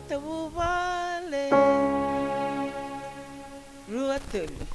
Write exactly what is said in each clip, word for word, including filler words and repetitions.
Matavuvale. Rua, tolu.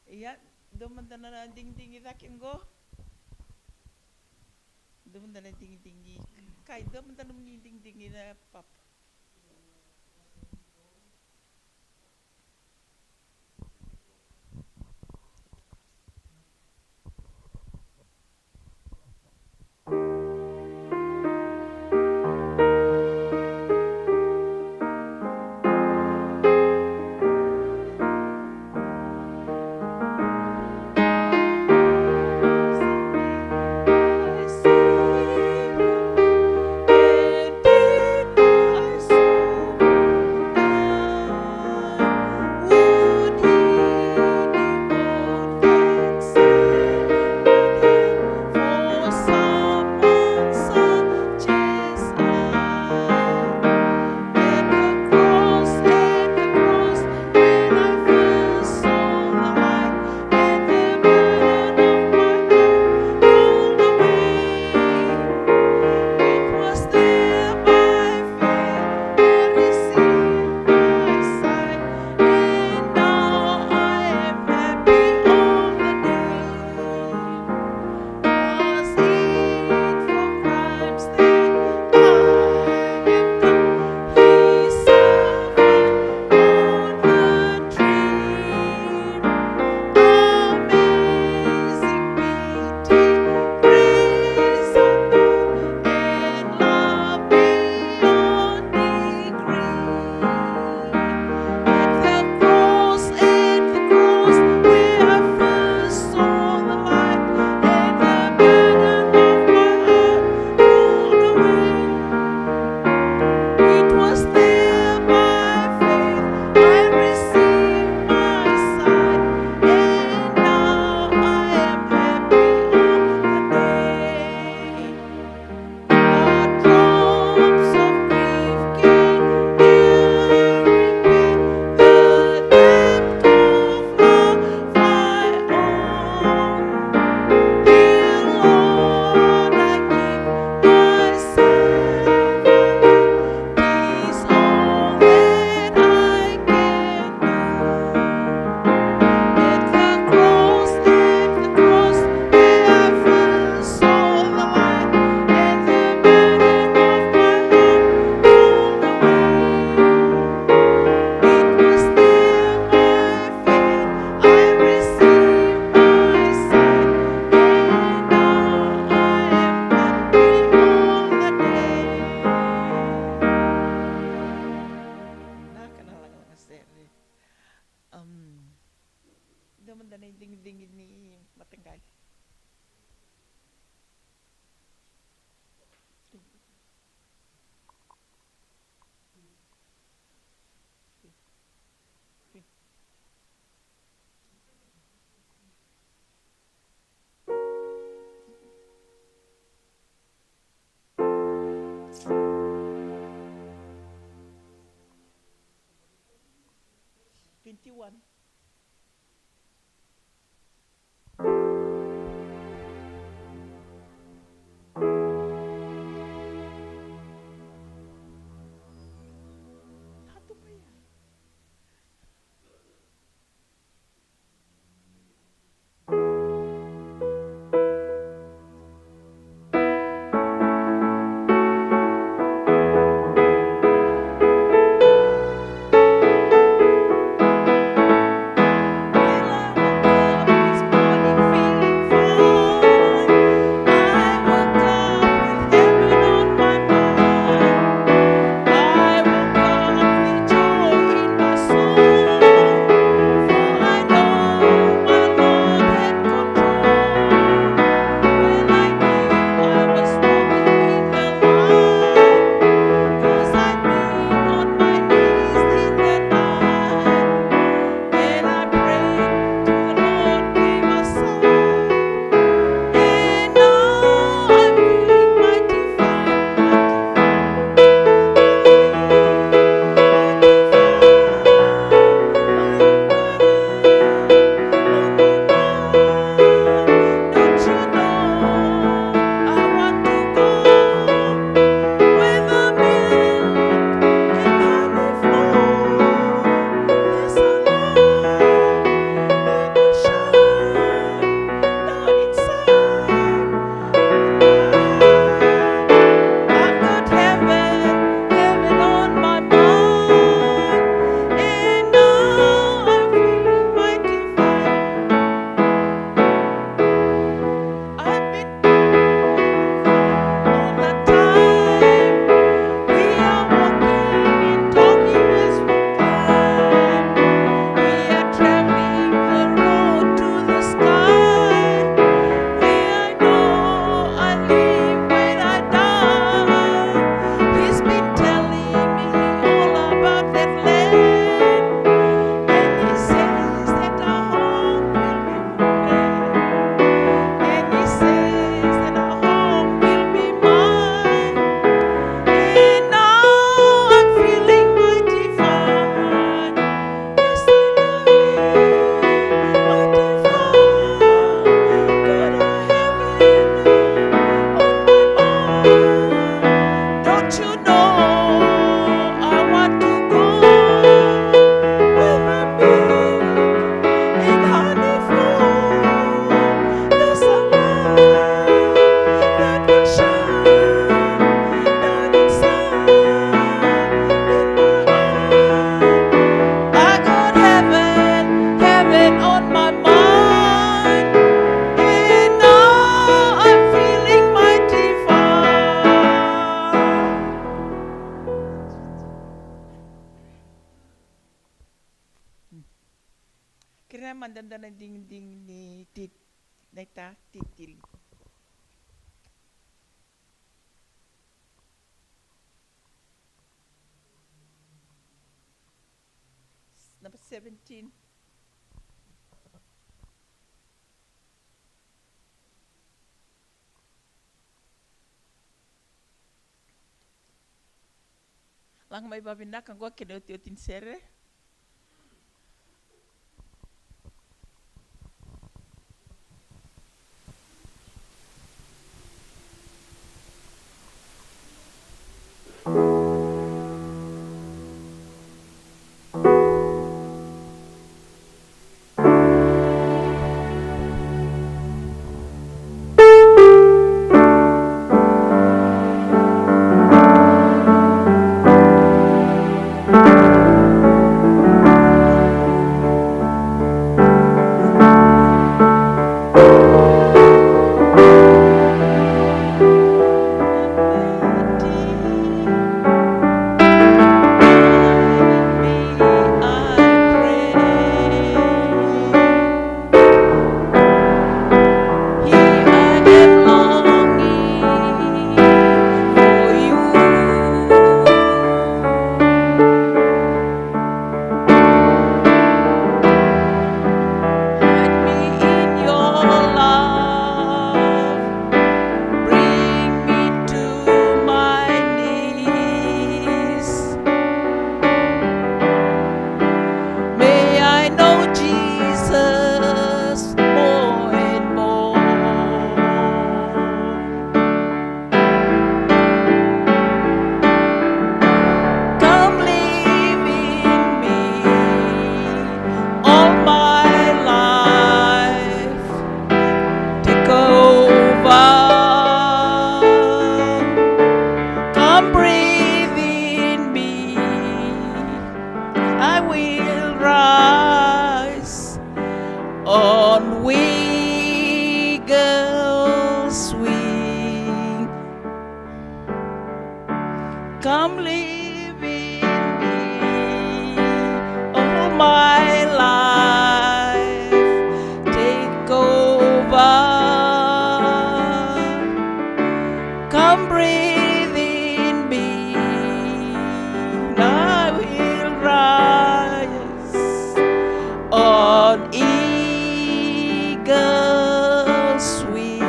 Ia, dua mada na digidigi cake qo. Dua mada na digidigi. Kai, dua mada na digidigi na papa. fifty-one. Kere mada dua na digidigi ni tit, na ita titiri. Number seventeen. Laga mai vavinaka qo kena iotioti ni sere. Come breathe in me. I will rise on eagle's wing. Come live in me all my life. Take over. Come breathe in me. I will rise on eagle's wings.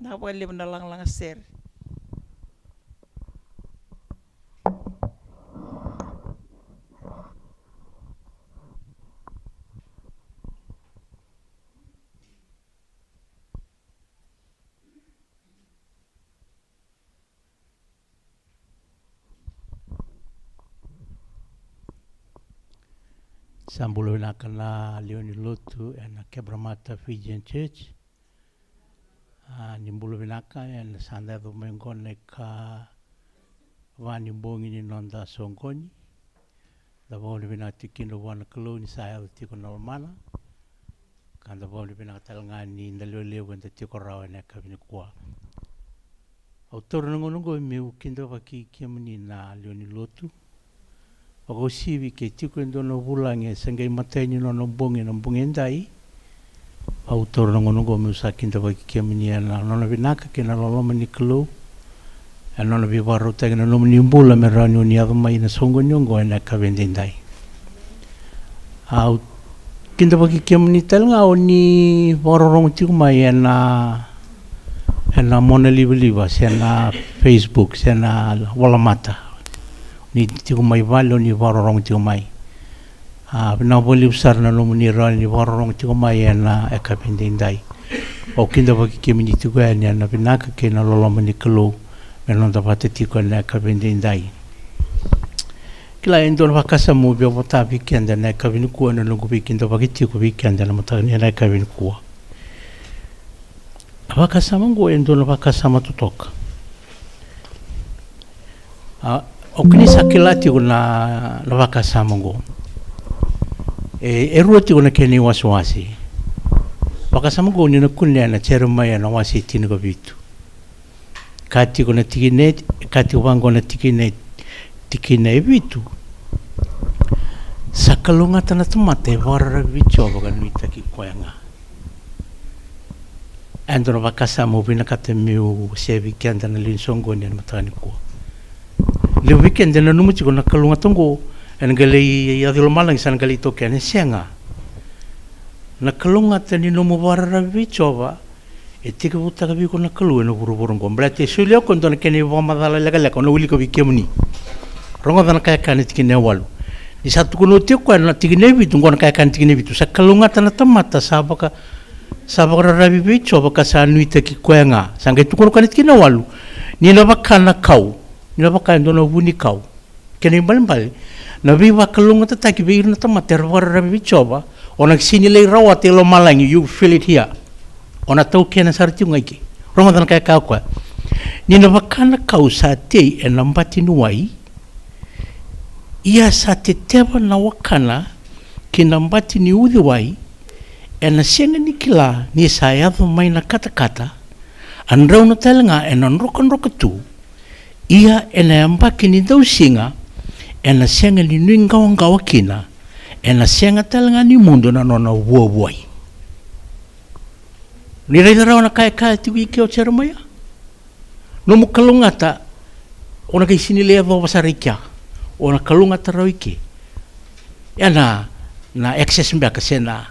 Na vakalevu na lagalaga sere. Sa bula vinaka na lewe ni lotu ena Cabramatta Fijian Church. A, ni bula vinaka ena sa da yaco mai qo na ikava ni bogi ni noda soqoni. Da vakavinavinaka tiko kina vua na Kalou ni sa yaco tiko na lomana. Ka da vakavinavinaka tale ga ni da lewe levu eda tiko rawa ena yakavi nikua. Au taura na gauna oqo meu kidavaki kemuni na lewe ni lotu. Vakauasivi ke tiko e dua na vulagi e se qai matai ni nona bogi ena bogi edai. Au taura na gauna oqo meu sa kidavaki kemuni ena nona vinaka kei na loloma ni Kalou. Ena nona veivakarautaki na nomuni bula me rawa ni o ni yaco mai na soqoni oqo ena yakavi edaidai. Au kidavaki kemuni tale ga o ni vakarorogo tiko mai ena, ena monalivaliva, se na Facebook, se na volamata. Ni tiko mai vale o ni vakarorogo tiko mai. A, vinaka vakalevu sara na nomuni rawa ni vakarorogo tiko mai ena yakavi edaidai. Au kidavaki kemuni tiko yani ena vinaka kei na loloma ni Kalou me noda vata tiko ena yakavi edaidai. Kila e dua na vakasama au via vota vei keda ena yakavi nikua, na noqu veikidavaki tiko vei keda ena mataka ni, ena yakavi nikua. Na vakasama oqo e dua na vakasama totoka. A, o kini sa kila tiko na, na vakasama oqo. E, e rua tiko na kena iwasewase. Vakasama oqo ni na kunea ena Jeremaia na wase e tinikavitu. Ka tiko na tikina e, ka tiko vaqo na tikina e, tikina e vitu. Sa kalougata na tamata e vakararavi vei Jiova ka nuitaki koya ga. E dua na vakasama au vinakata meu share vei keda na lewe ni soqoni ena mataka nikua. Levu vei keda e nanuma tiko na kalougata oqo ena qai lai yaco i lomalagi, sa na qai lai taukena, e sega. Na kalougata ni nomu vakararavi vei Jiova e tekivutaka vei iko na Kalou ena vuravura oqo. Baleta e solia o koya e dua na kena ivakamacala lekaleka, au na wilika vei kemuni. Rogoca na ka e kaya na tikina e walu. Ni sa tukuna oti o koya na tikina e vitu, oqo na ka e kaya na tikina e vitu. Sa kalougata na tamata sa vaka, sa vakararavi vei Jiova ka sa nuitaki koya ga. Sa qai tukuna o koya na tikina e walu. Ni na vaka na kau, ni na vaka e dua na vunikau. Kena ibalebale, na veivakalougatataki vei ira na tamata era vakararavi vei Jiova, o na sega ni lai rawata e lomalagi, you feel it here. O na taukena sara tiko ga i ke. Rogoca na ka e kaya o koya. Ni na vaka na kau sa tei ena bati ni wai, ia sa teteva na wakana ki na bati ni uciwai, ena sega ni kila ni sa yaco mai na katakata, a drauna tale ga ena drokadroka tu, ia ena yabaki ni dausiga, ena sega ni nuiqawaqawa kina, ena sega tale ga ni mudu na nona vuavuai. Ni raica rawa na ka e kaya tiko i ke o Jeremaia. Nomu kalougata, o na qai sega ni lai yacova sara i kea. O na kalougata rawa i ke. Ia na, na excess beka se na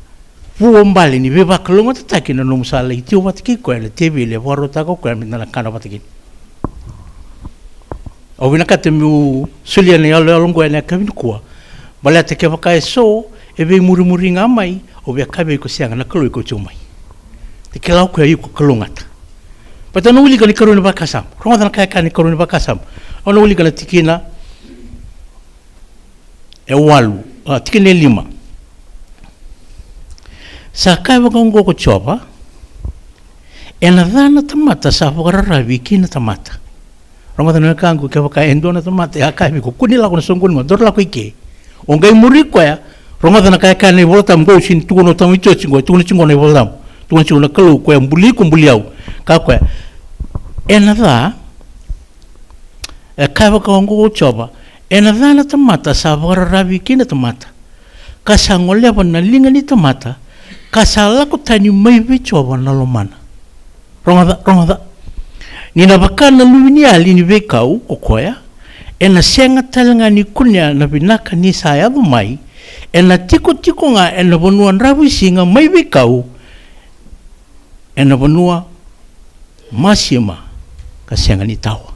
vuabale ni veivakalougatataki na nomu sa lai tiko vata kei koya na teveli e vakarautaka o koya me da na kana vata kina. Au vinakata meu solia na iyaloyalo oqo ena yakavi nikua. Baleta kevaka e so e veimurimuri ga mai, au via kaya vei iko, sega, na Kalou e kauti au mai. Ni kila o koya iko kalougata. Baleta au na wilika na ikarua ni vakasama. Rogoca na ka e kaya na ikarua ni vakasama. Au na wilika na tikina e walu, a, tikina e lima. Sa kaya vaka oqo ko Jiova, Ena ca na tamata sa vakararavi kina tamata. Rogoca na wekaqu, kevaka e dua na tamata e a kaya vei iko, kua ni lako na soqoni qo, daru lako i ke. O qai muri koya, rogoca na ka e kaya na iVolatabu qo, au sega ni tukuna o tama i coci qo, e tukuna tiko qo na iVolatabu. Tukuna tiko na Kalou, koya buli iko, buli au. Kaya o koya, ena ca, e kaya vaka oqo o Jiova, ena ca na tamata sa vakararavi kina tamata, ka sa goleva na liga ni tamata, ka sa lako tani mai vei Jiova na lomana. Rogoca, rogoca. Ni na vaka na luveniyali ni veikau ko koya, ena sega tale ga ni kunea na vinaka ni sa yaco mai, ena tikotiko ga ena vanua dravuisiga mai veikau, ena vanua masima ka sega ni tawa.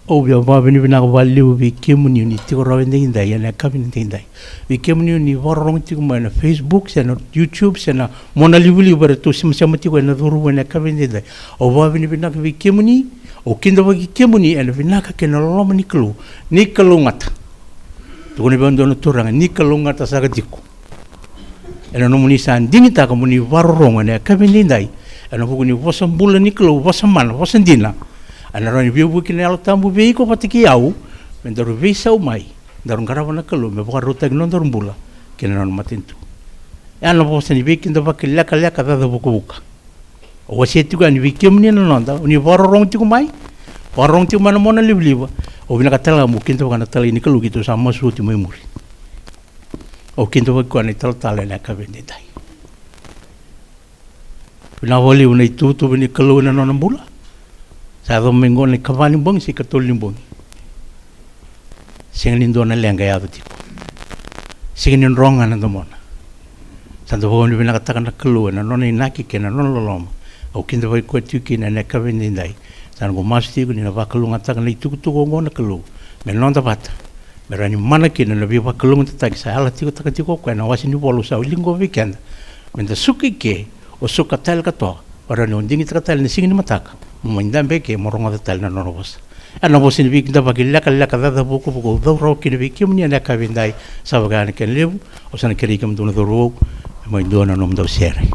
Au via vakavinavinaka vakalevu vei kemuni ni tiko rawa edaidai ena yakavi edaidai. Vei kemuni ni vakarorogo tiko mai ena Facebook, se na YouTube, se na monalivaliva eratou semasema tiko ena cauravou ena yakavi edaidai. Au vakavinavinaka vei kemuni, au kidavaki kemuni ena vinaka kei na loloma ni Kalou. Ni kalougata. Tukuna vei au e dua na turaga, ni kalougata saka tiko. Ena nomuni sa digitaka mo ni vakarorogo ena yakavi edaidai, ena vuku ni vosa bula ni Kalou, vosa mana, vosa dina. Ena rawa ni veivuke na Yalo Tabu vei iko vata kei au, me daru veisau mai, daru qarava na Kalou me vakarautaki na nodaru bula kei na nona matanitu. E a na vosa ni veikidavaki lekaleka cacavukavuka. Au wasea tiko yani vei kemuni na noda, o ni vakarorogo tiko mai, vakarorogo tiko mai na monalivaliva, au vinakata tale ga mo kidavaka na talai ni Kalou keitou sa masu oti mai muri. Au kidavaki koya na italatala ena yakavi edaidai. Vinaka vakalevu na ituvatuva ni Kalou ena nona bula. Sa yaco mai qo na ikava ni bogi se ikatolu ni bogi. Sega ni dua na leqa e yaco tiko. Sega ni dro ga na domona. Sa da vakavinavinakataka na Kalou ena nona inaki kei na nona loloma. Au kidavaki koya tiko kina ena yakavi edaidai. Sa noqu masu tiko ni na vakalougatataka na itukutuku oqo na Kalou me noda vata, me rawa ni mana kina na veivakalougatataki sa yala tikotaka tiko o koya ena wase ni vola au sa wilika qo vei keda. Me da suka i ke, o suka tale ka toa, me rawa ni o digitaka tale na siga ni mataka, mo mai dabe i ke mo rogoca tale na nona vosa. Ena vosa ni veikidavaki lekaleka cacavukavuka au cau rawa kina vei kemuni ena yakavi edaidai, sa vaka ya na kena levu. Au sa na kerei kemudou na cauravou me mai dua na nomudou sere.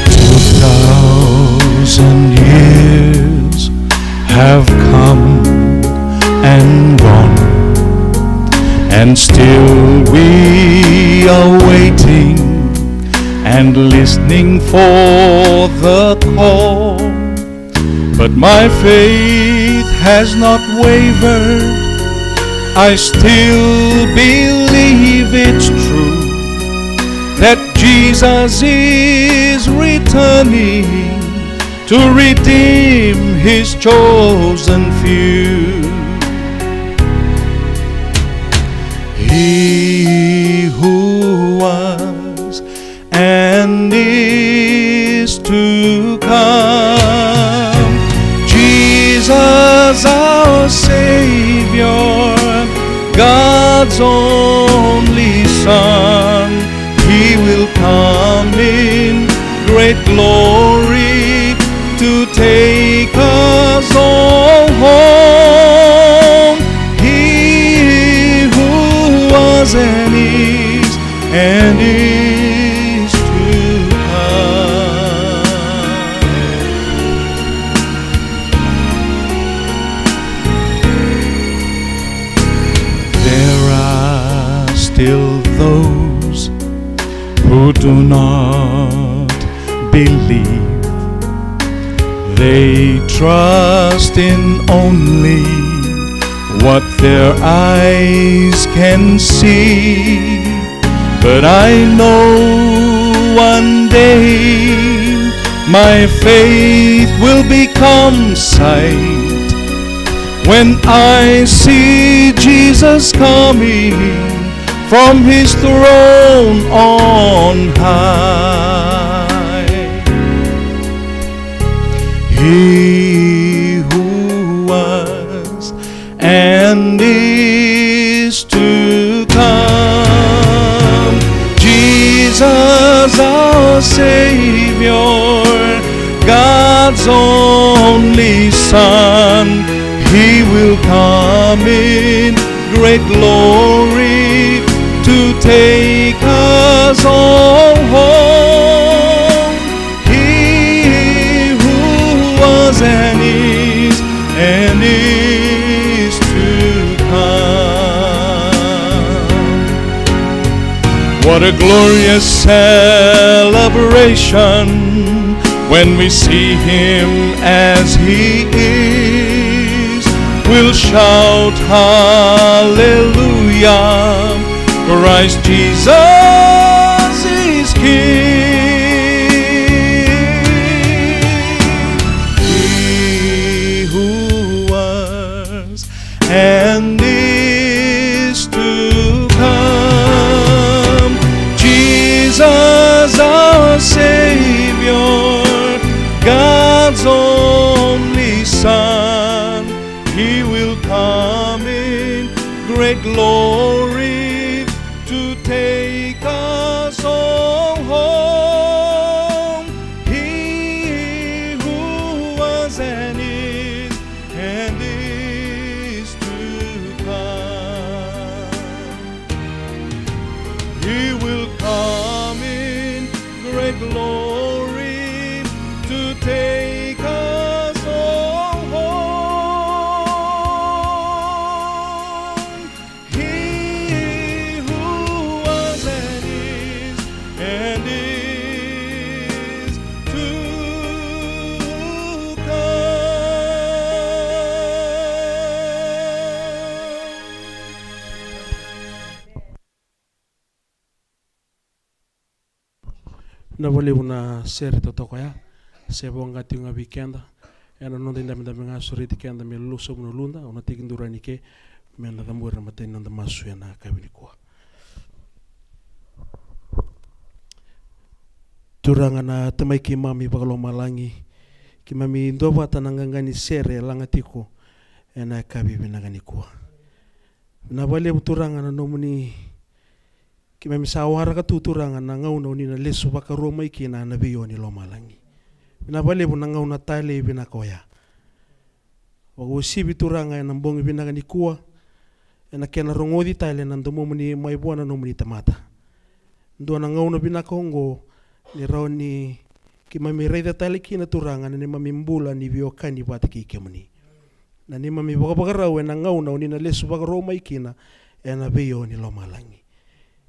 Two thousand years have come and gone, and still we are waiting and listening for the call. But my faith has not wavered. I still believe it's true that Jesus is returning to redeem his chosen few. He who was and is to come, Jesus our Savior, God's only Son, he will come in great glory to take us all home. He who was and is and is to come. There are still those who do not believe. They trust in only what their eyes can see. But I know one day My faith will become sight when I see Jesus coming from his throne on high. He who was and is to come. Jesus, our Savior, God's only Son, he will come in great glory to take us all home. He who was and is and is to come. What a glorious celebration when we see him as he is. We'll shout hallelujah, Christ Jesus is King. He who was and is to come, Jesus our Savior, God's only Son, he will come in great glory to take us all home. He who was and is and is to come, he will come in great glory to take us all home. He who was and is and is to come. Na valevu na sere totoka ya, se voqa tiko ga vei keda. Ena noda idabedabe ga sureti keda me lulusavu na uluda, au na tekiduru yani ke me na cabori na matai ni noda masu ena yakavi nikua. Turaga na Tamai keimami vakalomalagi, keimami duavata na qaqa ni sere e laga tiko ena yakavi vinaka nikua. Na valevu Turaga na nomuni Keimami sa waraka tu Turaga na gauna o ni na lesu vakarua mai kina na veiyawa ni lomalagi. Vinaka vakalevu na gauna talei vinaka oya. Vakauasivi Turaga ena bogi vinaka nikua, ena kena rogoci tale na domomuni mai vua na nomuni tamata. Dua na gauna vinaka oqo ni rawa ni keimami raica tale kina Turaga na neimami bula ni veiwekani vata kei kemuni. Na neimami vakavakarau ena gauna o ni na lesu vakarua mai kina ena veiyawa ni lomalagi.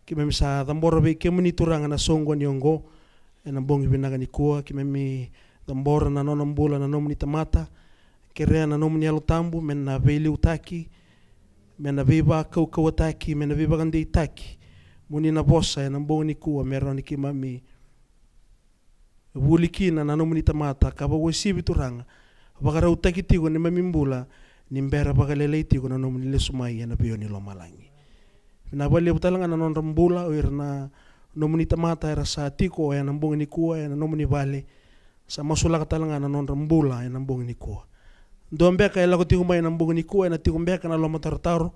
Keimami sa cabora vei kemuni Turaga na soqoni oqo ena bogi vinaka nikua, keimami cabora na nona bula na nomuni tamata, kerea na nomuni Yalo Tabu me na veiliutaki, me na veivakaukauwataki, me na veivakadeitaki. Mo ni na vosa ena bogi nikua me rawa ni keimami vuli kina na nomuni tamata, ka vakauasivi Turaga, vakarautaki tiko neimami bula ni bera vakalailai tiko na nomuni lesu mai ena veiyawa ni lomalagi. Vinaka vakalevu tale ga na nodra bula o ira na nomuni tamata era sa tiko ena bogi nikua ena nomuni vale. Sa masulaka tale ga na nodra bula ena bogi nikua. Dua beka e lako tiko mai ena bogi nikua, ena tiko beka na lomatarotaro,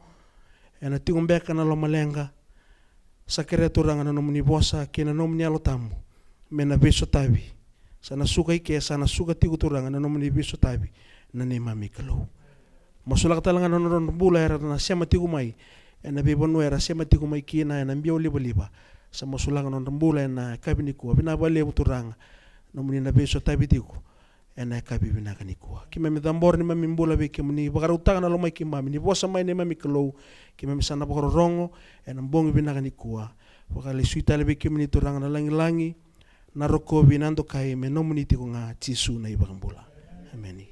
ena tiko beka na lomaleqa. Sa kerea Turaga na nomuni vosa kei na nomuni Yalo Tabu me na veisotavi. Sa na suka i ke, sa na suka tiko Turaga na nomuni veisotavi na neimami Kalou. Masulaka tale ga na nodra bula era na sema tiko mai ena veivanua era sema tiko mai kina ena biau livaliva. Sa masulaka na nodra bula ena yakavi nikua. Vinaka vakalevu Turaga, nomuni na veisotavi tiko ena yakavi vinaka nikua. Keimami cabora neimami bula vei kemuni, vakarautaka na loma i keimami, ni vosa mai neimami Kalou, keimami sa na vakarorogo ena bogi vinaka nikua. Vakalesui tale vei kemuni Turaga na lagilagi, na rokovi, na dokai, me nomuni tiko ga Jisu na iVakabula. Emeni.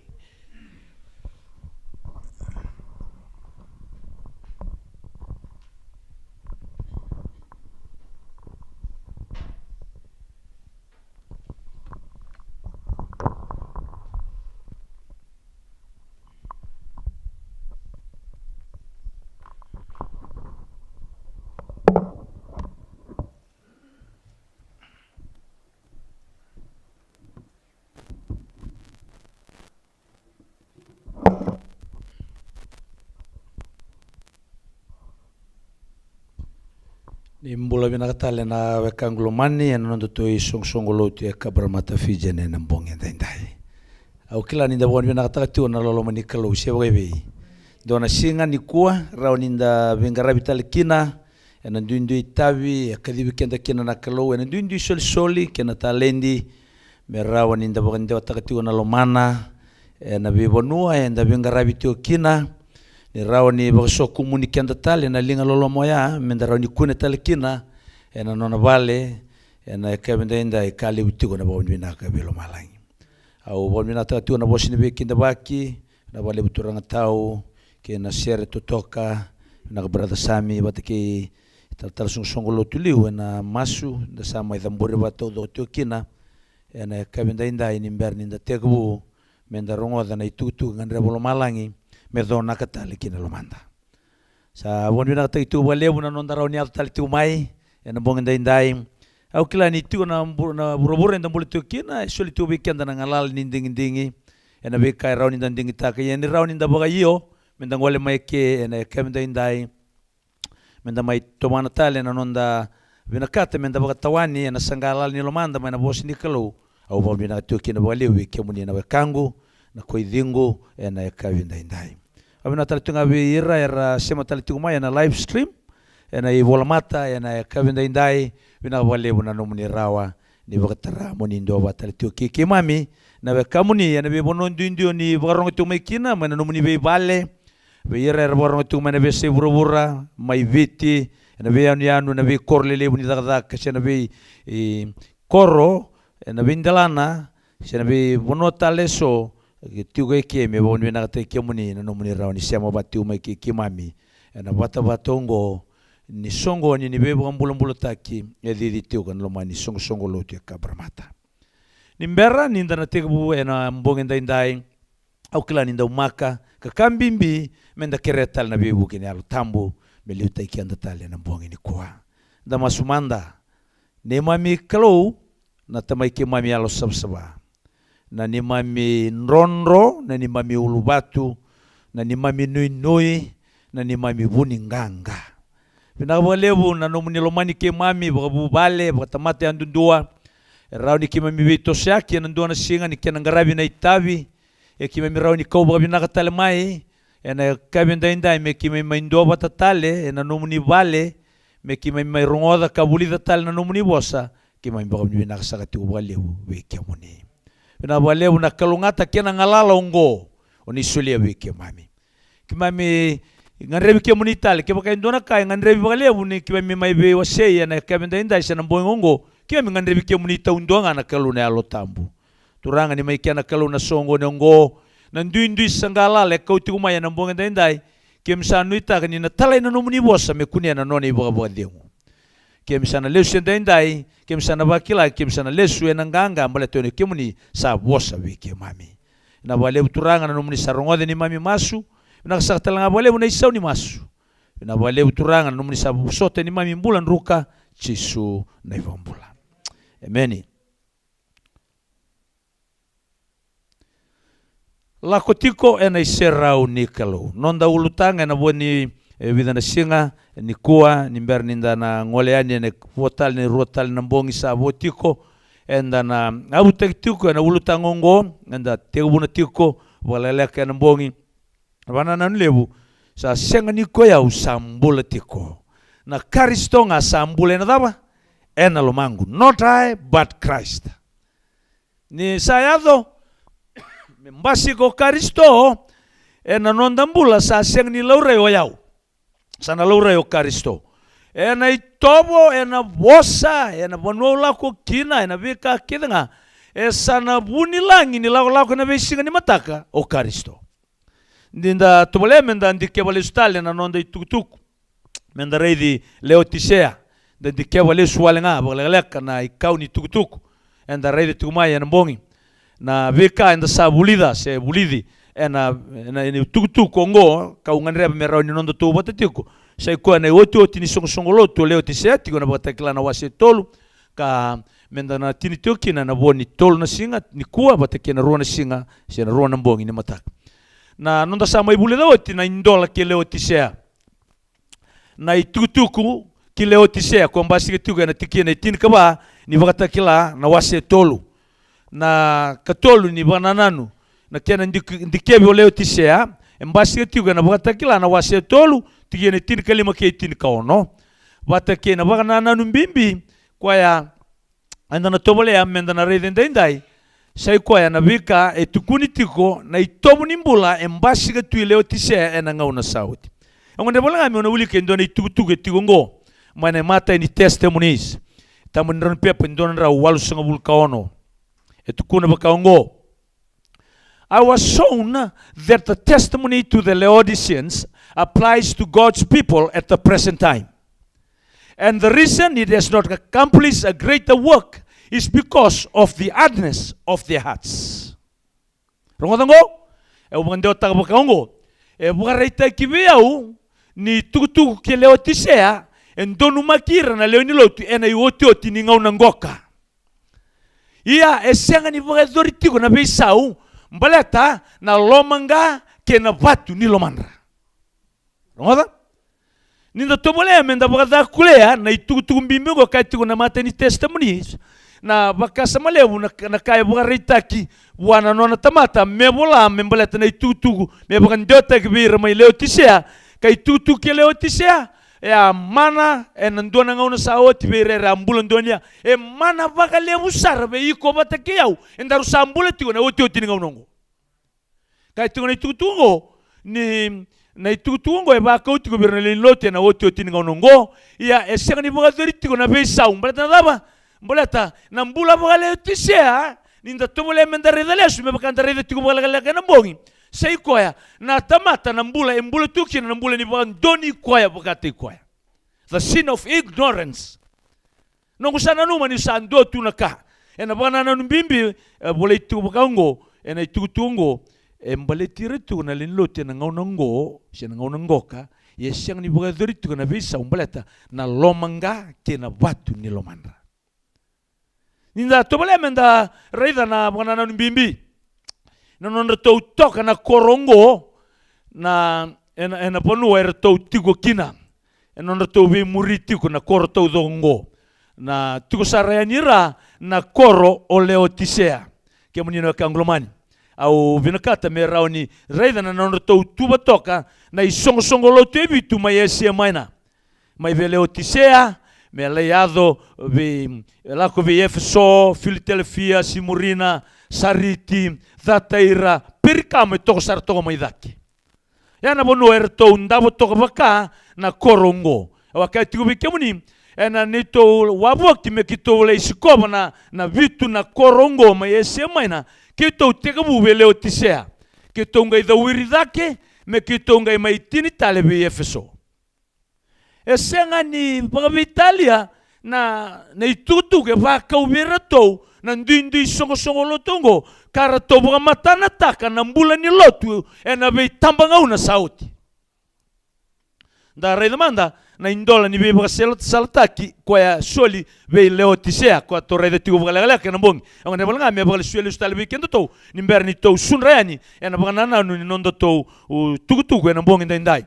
Ni bula vinaka tale na wekaqu lomani ena nodatou isoqosoqo lotu e Cabramatta, Fiji ena bogi edaidai. Au kila ni da vakavinavinakataka tiko na loloma ni Kalou se vakaivei. Dua na siga nikua rawa ni da veiqaravi tale kina ena duidui itavi e kacivi keda kina na Kalou, ena duidui isolisoli kei na taledi, me rawa ni da vakadewataka tiko na lomana ena veivanua eda veiqaravi tiko kina, ni rawa ni vakasokumuni keda tale na liga loloma oya, me da rawa ni kune tale kina ena nona vale ena yakavi edaidai, ka levu tiko na vakavinavinaka vei lomalagi. Au vakavinavinakataka tiko na vosa ni veikidavaki, na vakalevu turaga tau, kei na sere totoka, vinaka brother Sami, vata kei talatala soqosoqo lotu liu ena masu da sa mai cabori vakataucoko tiko kina ena yakavi edaidai, ni bera ni da tekivu me da rogoca na itukutuku e gadreva lomalagi me conaka tale kina lomada. Sa vakavinavinakataki tiko vakalevu na noda rawa ni yaco tale tiko mai ena bogi edaidai. Au kila ni tiko na bu-, na vuravura eda bula tiko kina, e soli tiko vei keda na galala ni digidigi ena veika e rawa ni da digitaka, ia ni rawa ni da vakaio me da gole mai ke ena yakavi edaidai, me da mai tomana tale na noda vinakata me da vakatawani ena saqa lala ni lomada mai na vosa ni Kalou. Au vakavinavinaka tiko kina vakalevu vei kemuni na wekaqu, na koiciqu ena yakavi edaidai. Au vinaka tale tiko ga vei ira era sema tale tiko mai ena live stream ena ivolamata ena yakavi edaidai. Vinaka vakalevu na nomuni rawa ni vakatara mo ni duavata tale tiko kei keimami, na wekamuni ena veivanua duidui o ni vakarogo tiko mai kina, mai na nomuni veivale, vei ira era vakarogo tiko mai na veiyasai vuravura, mai Viti, ena veiyanuyanu, ena veikoro lelevu ni cakacaka se na vei, e, koro, ena veidelana se na veivanua tale eso, e tiko e ke, me vakavinavinakataki kemuni na nomuni rawa ni sema vata tiko mai kei keimami ena vatavata oqo ni soqoni ni veivakabulabulataki e cici tiko ena loma ni soqosoqo lotu e Cabramatta. Ni bera ni da na tekivu ena bogi edaidai, au kila ni daumaka ka ka bibi me da kerea tale na veivuke ni Yalo Tabu me liutaki keda tale ena bogi nikua. Da masu mada. Neimami Kalou, na Tamai keimami yalo savasava, na neimami drodro, na neimami uluvatu, na neimami nuinui, na neimami vuniqaqa. Vinaka vakalevu na nomuni lomani keimami vakavuvale, vakatamata yadudua. E rawa ni keimami veitosoyaki ena dua na siga ni kena qaravi na itavi, e keimami rawa ni kau vakavinaka tale mai ena yakavi edaidai, me keimami mai duavata tale ena nomuni vale, me keimami mai rogoca ka vulica tale na nomuni vosa. Keimami vakavinavinaka saka tiko vakalevu vei kemuni. Vinaka vakalevu na kalougata kei na galala oqo o ni solia vei keimami. Keimami gadrevi kemuni tale, kevaka e dua na ka e gadrevi vakalevu ni keimami mai veiwasei ena yakavi edaidai se na bogi oqo, keimami gadrevi kemuni taudua ga na Kalou na Yalo Tabu. Turaga, ni mai kena Kalou na soqoni oqo, na duidui saqa lala e kau tiko mai ena bogi edaidai, keimami sa nuitaka ni na talai na nomuni vosa me kunea na nona ivakavakacegu. Keimami sa na lesu edaidai, keimami sa na vakila, keimami sa na lesu ena qaqa baleta o ni kemuni sa vosa vei keimami. Vinaka vakalevu Turaga na nomuni sa rogoca neimami masu. Vinaka saka tale ga vakalevu na isau ni masu. Vinaka vakalevu Turaga na nomuni sa vosota neimami bula druka, Jisu na iVakabula. Emeni. Lako tiko ena iserau ni Kalou. Noda ulutaga ena vo ni, e, vica na siga nikua, ni bera ni da na gole yani ena vo tale, na rua tale na bogi sa vo tiko, eda na yavutaki tiko ena ulutaga oqo, eda tekivuna tiko vakalekaleka ena bogi. Vakanananu levu, sa sega ni ko i au sa bula tiko. Na Karisito ga sa bula ena cava? Ena lomaqu. Not I, but Christ. Ni sa yaco me basika o Karisito ena noda bula, sa sega ni laurai o yau. Sa na laurai o Karisito. Ena itovo, ena vosa, ena vanua au lako kina, ena veika kece ga, e sa na vu ni lagi ni lakolako ena veisiga ni mataka o Karisito. Ni da tovolea me da dikeva lesu tale na noda itukutuku, me da raici Leotisea. Da dikeva lesu wale ga vakalekaleka na ikau ni tukutuku eda raica tiko mai ena bogi. Na veika eda sa vulica se vulici ena, ena, ena itukutuku oqo, kau gadreva me rawa ni nodatou vata tiko, sa i koya na iotioti ni soqosoqo lotu o Leotisea, tiko ena Vakatakila na wase tolu, ka me da na tini tiko kina ena vo ni tolu na siga nikua vata kei na rua na siga se na rua na bogi ni mataka. Na noda sa mai vulica oti na idola kei Leotisea. Na itukutuku ki Leotisea, ko basika tiko ena tikina e tinikava ni Vakatakila na wase e tolu. Na katolu ni vakanananu, na kena dike-, dikevi o Leotisea, e basika tiko ena Vakatakila na wase e tolu, tikina e tinikalima kei tinikaono. Vata kei na vakanananu bibi, koya eda na tovolea meda na raica edaidai, sa i koya na veika e tukuni tiko na itovo ni bula e basika tu i Leotisea ena gauna sa oti. Au gadreva ga meu na wilika e dua na itukutuku e tiko oqo, mai na imatai ni Testimonies. Tabu ni drau ni pepa e dua na drau walusagavulu ka ono. E tukuna vaka oqo. I was shown that the testimony to the Laodiceans applies to God's people at the present time. And the reason it has not accomplished a greater work is because of the hardness of their hearts. Rogoca oqo, e au vakadewataka vaka oqo. E vakaraitaki vei au ni tukutuku ki Leotisea, e donumaki ira na lewe ni lotu ena iotioti ni gauna qoka. Ia e sega ni vakayacori tiko na veisau, baleta na lomaqa kei na vatu ni lomadra. Rogoca? Ni da tovolea me da vakacakulea na itukutuku bibi oqo, kaya tiko na imatai ni Testimonies, na vakasama levu na, na ka e vakaraitaki vua na nona tamata me vola me baleta na itukutuku me vakadewataki vei ira mai Leotisea, ka itukutuku ki Leotisea, e a mana ena dua na gauna sa oti vei ira era a bula donuya, e mana vakalevu sara vei iko vata kei au, edaru sa bula tiko na iotioti ni gauna oqo. Kaya tiko na itukutuku oqo, ni na itukutuku oqo e vakau tiko vei ira na lewe ni lotu ena iotioti ni gauna oqo, ia e sega ni vakayacori tiko na veisau, baleta na cava? Baleta na bula vaka-Leotisea, ni da tovolea me da raica lesu, me vaka da raica tiko vakalekaleka ena bogi, sa i koya na tamata na bula e bula tu kina na bula ni vakadonui koya vakataki koya. The sin of ignorance. Noqu sa nanuma ni sa dua tu na ka ena vakanananu bibi, e volai tiko vaka oqo ena itukutuku oqo, e baleti ira tiko na lewe ni lotu ena gauna oqo se na gauna qoka, ia e sega ni vakayacori tiko na veisau, baleta na lomaqa kei na vatu ni lomadra. Ni da tovolea me da raica na vakanananu bibi, na nodratou toka na koro oqo, na, ena, ena vanua eratou tiko kina, ena nodratou veimuri tiko na koro taucoko oqo, na tiko sara yani i ra na koro o Leotisea. Kemuni na wekaqu lomani, au vinakata me rawa ni raica na nodratou tuva toka na isoqosoqo lotu e vitu mai Asia Maina. Mai vei Leotisea, me lai yaco vei, lako vei Efeso, Filitelefia, Simurina, Sariti, Cataira, Perikamo, e toka sara toka mai cake. Ia na vanua eratou davo toka vaka na koro oqo. Au a kaya tiko vei kemuni, ena neitou wavoki me keitou lai sikova na, na vitu na koro oqo mai Asia Maina, keitou tekivu vei Leotisea. Keitou qai cawiri cake, me keitou qai mai tini tale vei Efeso. E sega ni vakaveitalia na, na itukutuku e vakau vei iratou na duidui soqosoqo lotu oqo, ka ratou vakamatanataka na bula ni lotu ena veitabagauna sa oti. Da raica mada na idola ni veivakasalataki koya soli vei Leotisea, koya tou raica tiko vakalekaleka ena bogi. Au gadreva ga me vakalesuya lesu tale vei kedatou ni bera ni tou sudra yani ena vakanananu ni nodatou, u, tukutuku ena bogi daidai.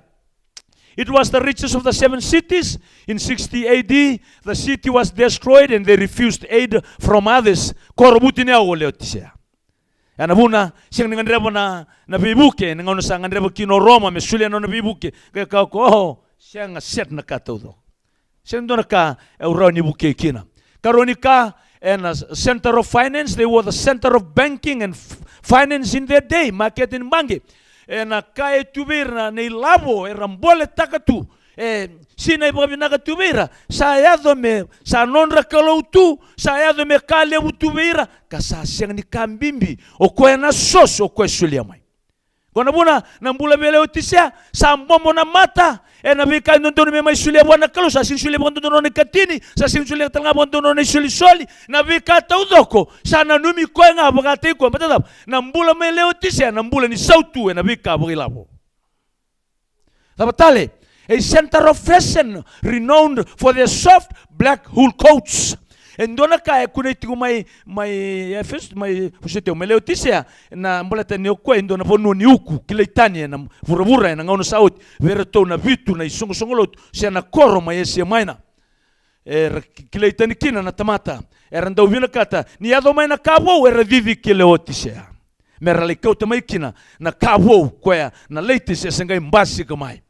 It was the richest of the seven cities. In sixty A D, the city was destroyed and they refused aid from others. Koro vutuniyau o Leotisea. Ia na vuna, sega ni gadreva na, na veivuke, na gauna sa gadreva kina o Roma me solia na nona veivuke. Kaya ko, o, sega, set na ka taucoko. Sega ni dua na ka e rawa ni vukei kina. Karua ni ka, ena center of finance, they were the center of banking and f-, finance in their day, makete ni baqe. Ena ka e tu vei ira na ilavo, era boletaka tu. E sinai vakavinaka tu vei ira, sa yaco me, sa nodra kalou tu, sa yaco me ka levu tu vei ira, ka sa sega ni ka bibi o koya na source o koya e solia mai. Ko na vuna, na bula vei Leotisea, sa bobo na mata ena veika e dodonu me mai solia vua na Kalou, sa sega ni solia vakadodonu na ikatini, sa sega ni solia tale ga vakadodonu na isolisoli, na veika taucoko, sa nanumi koya ga vakataki koya, baleta cava? Na bula mai Leotisea, na bula ni sautu ena veika vakailavo. Cava tale? A center of fashion, renowned for their soft black wool coats. E dua na ka e kunei tiko mai, mai Efeso, mai Efeso tiko, mai Leotisea, na baleta ni o koya e dua na vanua ni uku, kilai tani ena vuravura, ena gauna sa oti, vei iratou na vitu na isoqosoqo lotu, se na koro mai Asia Maina. era ki-, kilai tani kina na tamata. Era dau vinakata ni yaco mai na ka vou, era cici ki Leotisea, me ra lai kauta mai kina na ka vou, koya na latest e se qai basika mai.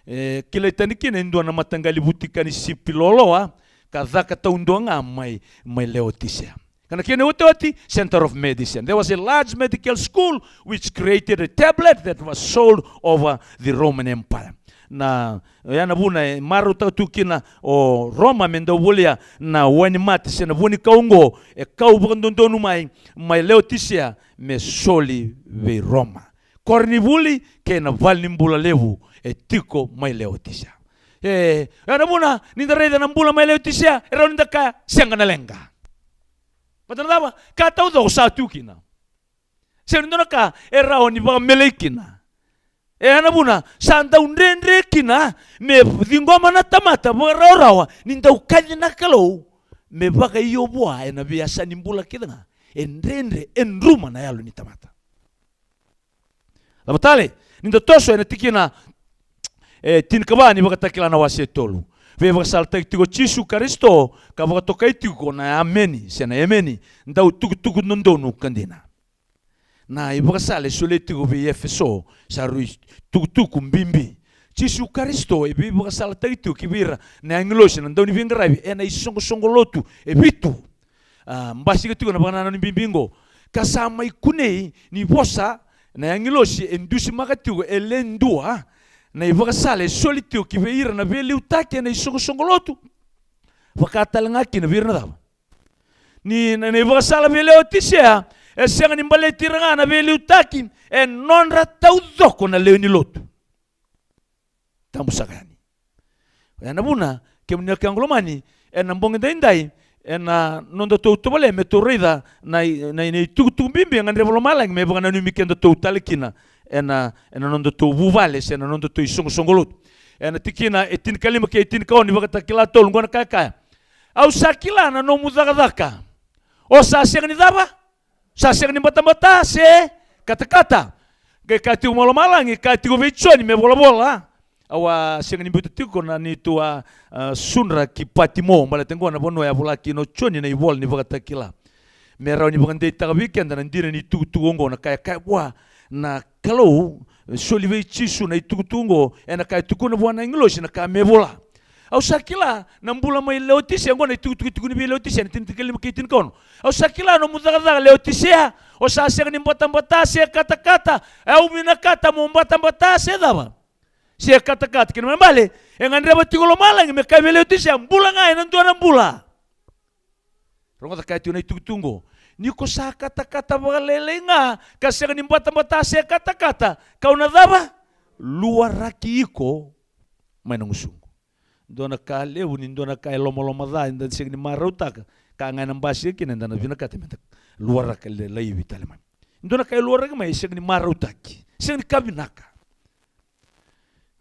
E kilai tani kina e dua na mataqali vutika ni sipi loloa, ka caka taudua ga mai, mai Leotisea. Ka na kena iotioti, center of medicine. There was a large medical school which created a tablet that was sold over the Roman Empire. Na, oya na vuna e marautaka tu kina o Roma me dau volia na wainimate se na vuanikau oqo, e kau vakadodonu mai, mai Leotisea, me soli vei Roma. Koronivuli kei na valenibula levu e tiko mai Leotisea. E, oya na vuna ni da raica na bula mai Leotisea, e rawa ni da kaya, sega na leqa. Baleta na cava? Ka taucoko sa tu kina. Sega ni dua na ka e rawa ni vakamelei kina. E, oya na vuna sa dau dredre kina me ciqoma na tamata vakarawarawa ni dau kaci na Kalou me vakaio vua ena veiyasa ni bula kece ga. E dredre, e druma na yalo ni tamata. Cava tale? Ni da toso ena tikina e tinikava ni Vakatakila na wase e tolu. Veivakasalataki tiko o Jisu Karisito, ka vakatokai tiko na ameni, se na emeni, dau tukutuku dodonu ka dina. Na ivakasala e solia tiko vei Efeso sa rui tukutuku bibi. Jisu Karisito e veivakasalataki tiko ki vei ira na agilosi, na dauniveiqaravi, ena isoqosoqo lotu e vitu. A, basika tiko na vakanananu bibi oqo. Ka sa mai kunei ni vosa na agilosi e dusimaka tiko e le dua na ivakasala e soli tiko ki vei ira na veiliutaki ena isoqosoqo lotu. Vaka tale ga kina vei ira na cava? Ni na, na ivakasala vei Leotisea e sega ni baleti ira ga na veiliutaki, e nodra taucoko na lewe ni lotu. Tabu saka yani. Oya na vuna, kemuni na wekaqu lomani, ena bogi daidai, ena nodatou tovolea me tou raica na i-, na i-, na itukutuku bibi e gadreva lomalagi me vakananumi kedatou tale kina ena, ena nodatou vuvale se na nodatou isoqosoqo lotu. Ena tikina e tinikalima kei tinikaono ni Vakatakila tolu, oqo na ka e kaya: Au sa kila na nomu cakacaka. O sa sega ni cava? Sa sega ni batabata se katakata. Qai kaya tiko mai lomalagi, kaya tiko vei Joni me volavola. Au a sega ni biuta tiko na neitou a, a, sudra ki Patimo, baleta oqo na vanua e a vola kina o Joni na ivola ni Vakatakila. Me rawa ni vakadeitaka vei keda na dina ni tukutuku oqo, na ka e kaya vua na Kalou, soli vei Jisu na itukutuku oqo, ena ka e tukuna vua na agilosi na ka me vola. Au sa kila na bula mai Leotisea, oqo na itukutuku e tukuni vei Leotisea, na tinikalima kei tinikaono. Au sa kila nomu cakacaka Leotisea, o sa sega ni batabata se katakata. Au vinakata mo batabata se cava? Se katakata. Kena ibalebale, e gadreva tiko lomalagi me kaya vei Leotisea, bula ga ena dua na bula. Rogoca, kaya tiko na itukutuku oqo: Ni ko sa katakata vakalailai ga, ka sega ni batabata se katakata, kau na cava? Luaraki iko mai na gusuqu. Dua na ka levu, ni dua na ka e lomaloma ca eda sega ni marautaka, ka ga ena basika kina eda na vinakata meda luaraka laivi tale mai. Dua na ka e luaraki mai e sega ni marautaki, sega ni ka vinaka.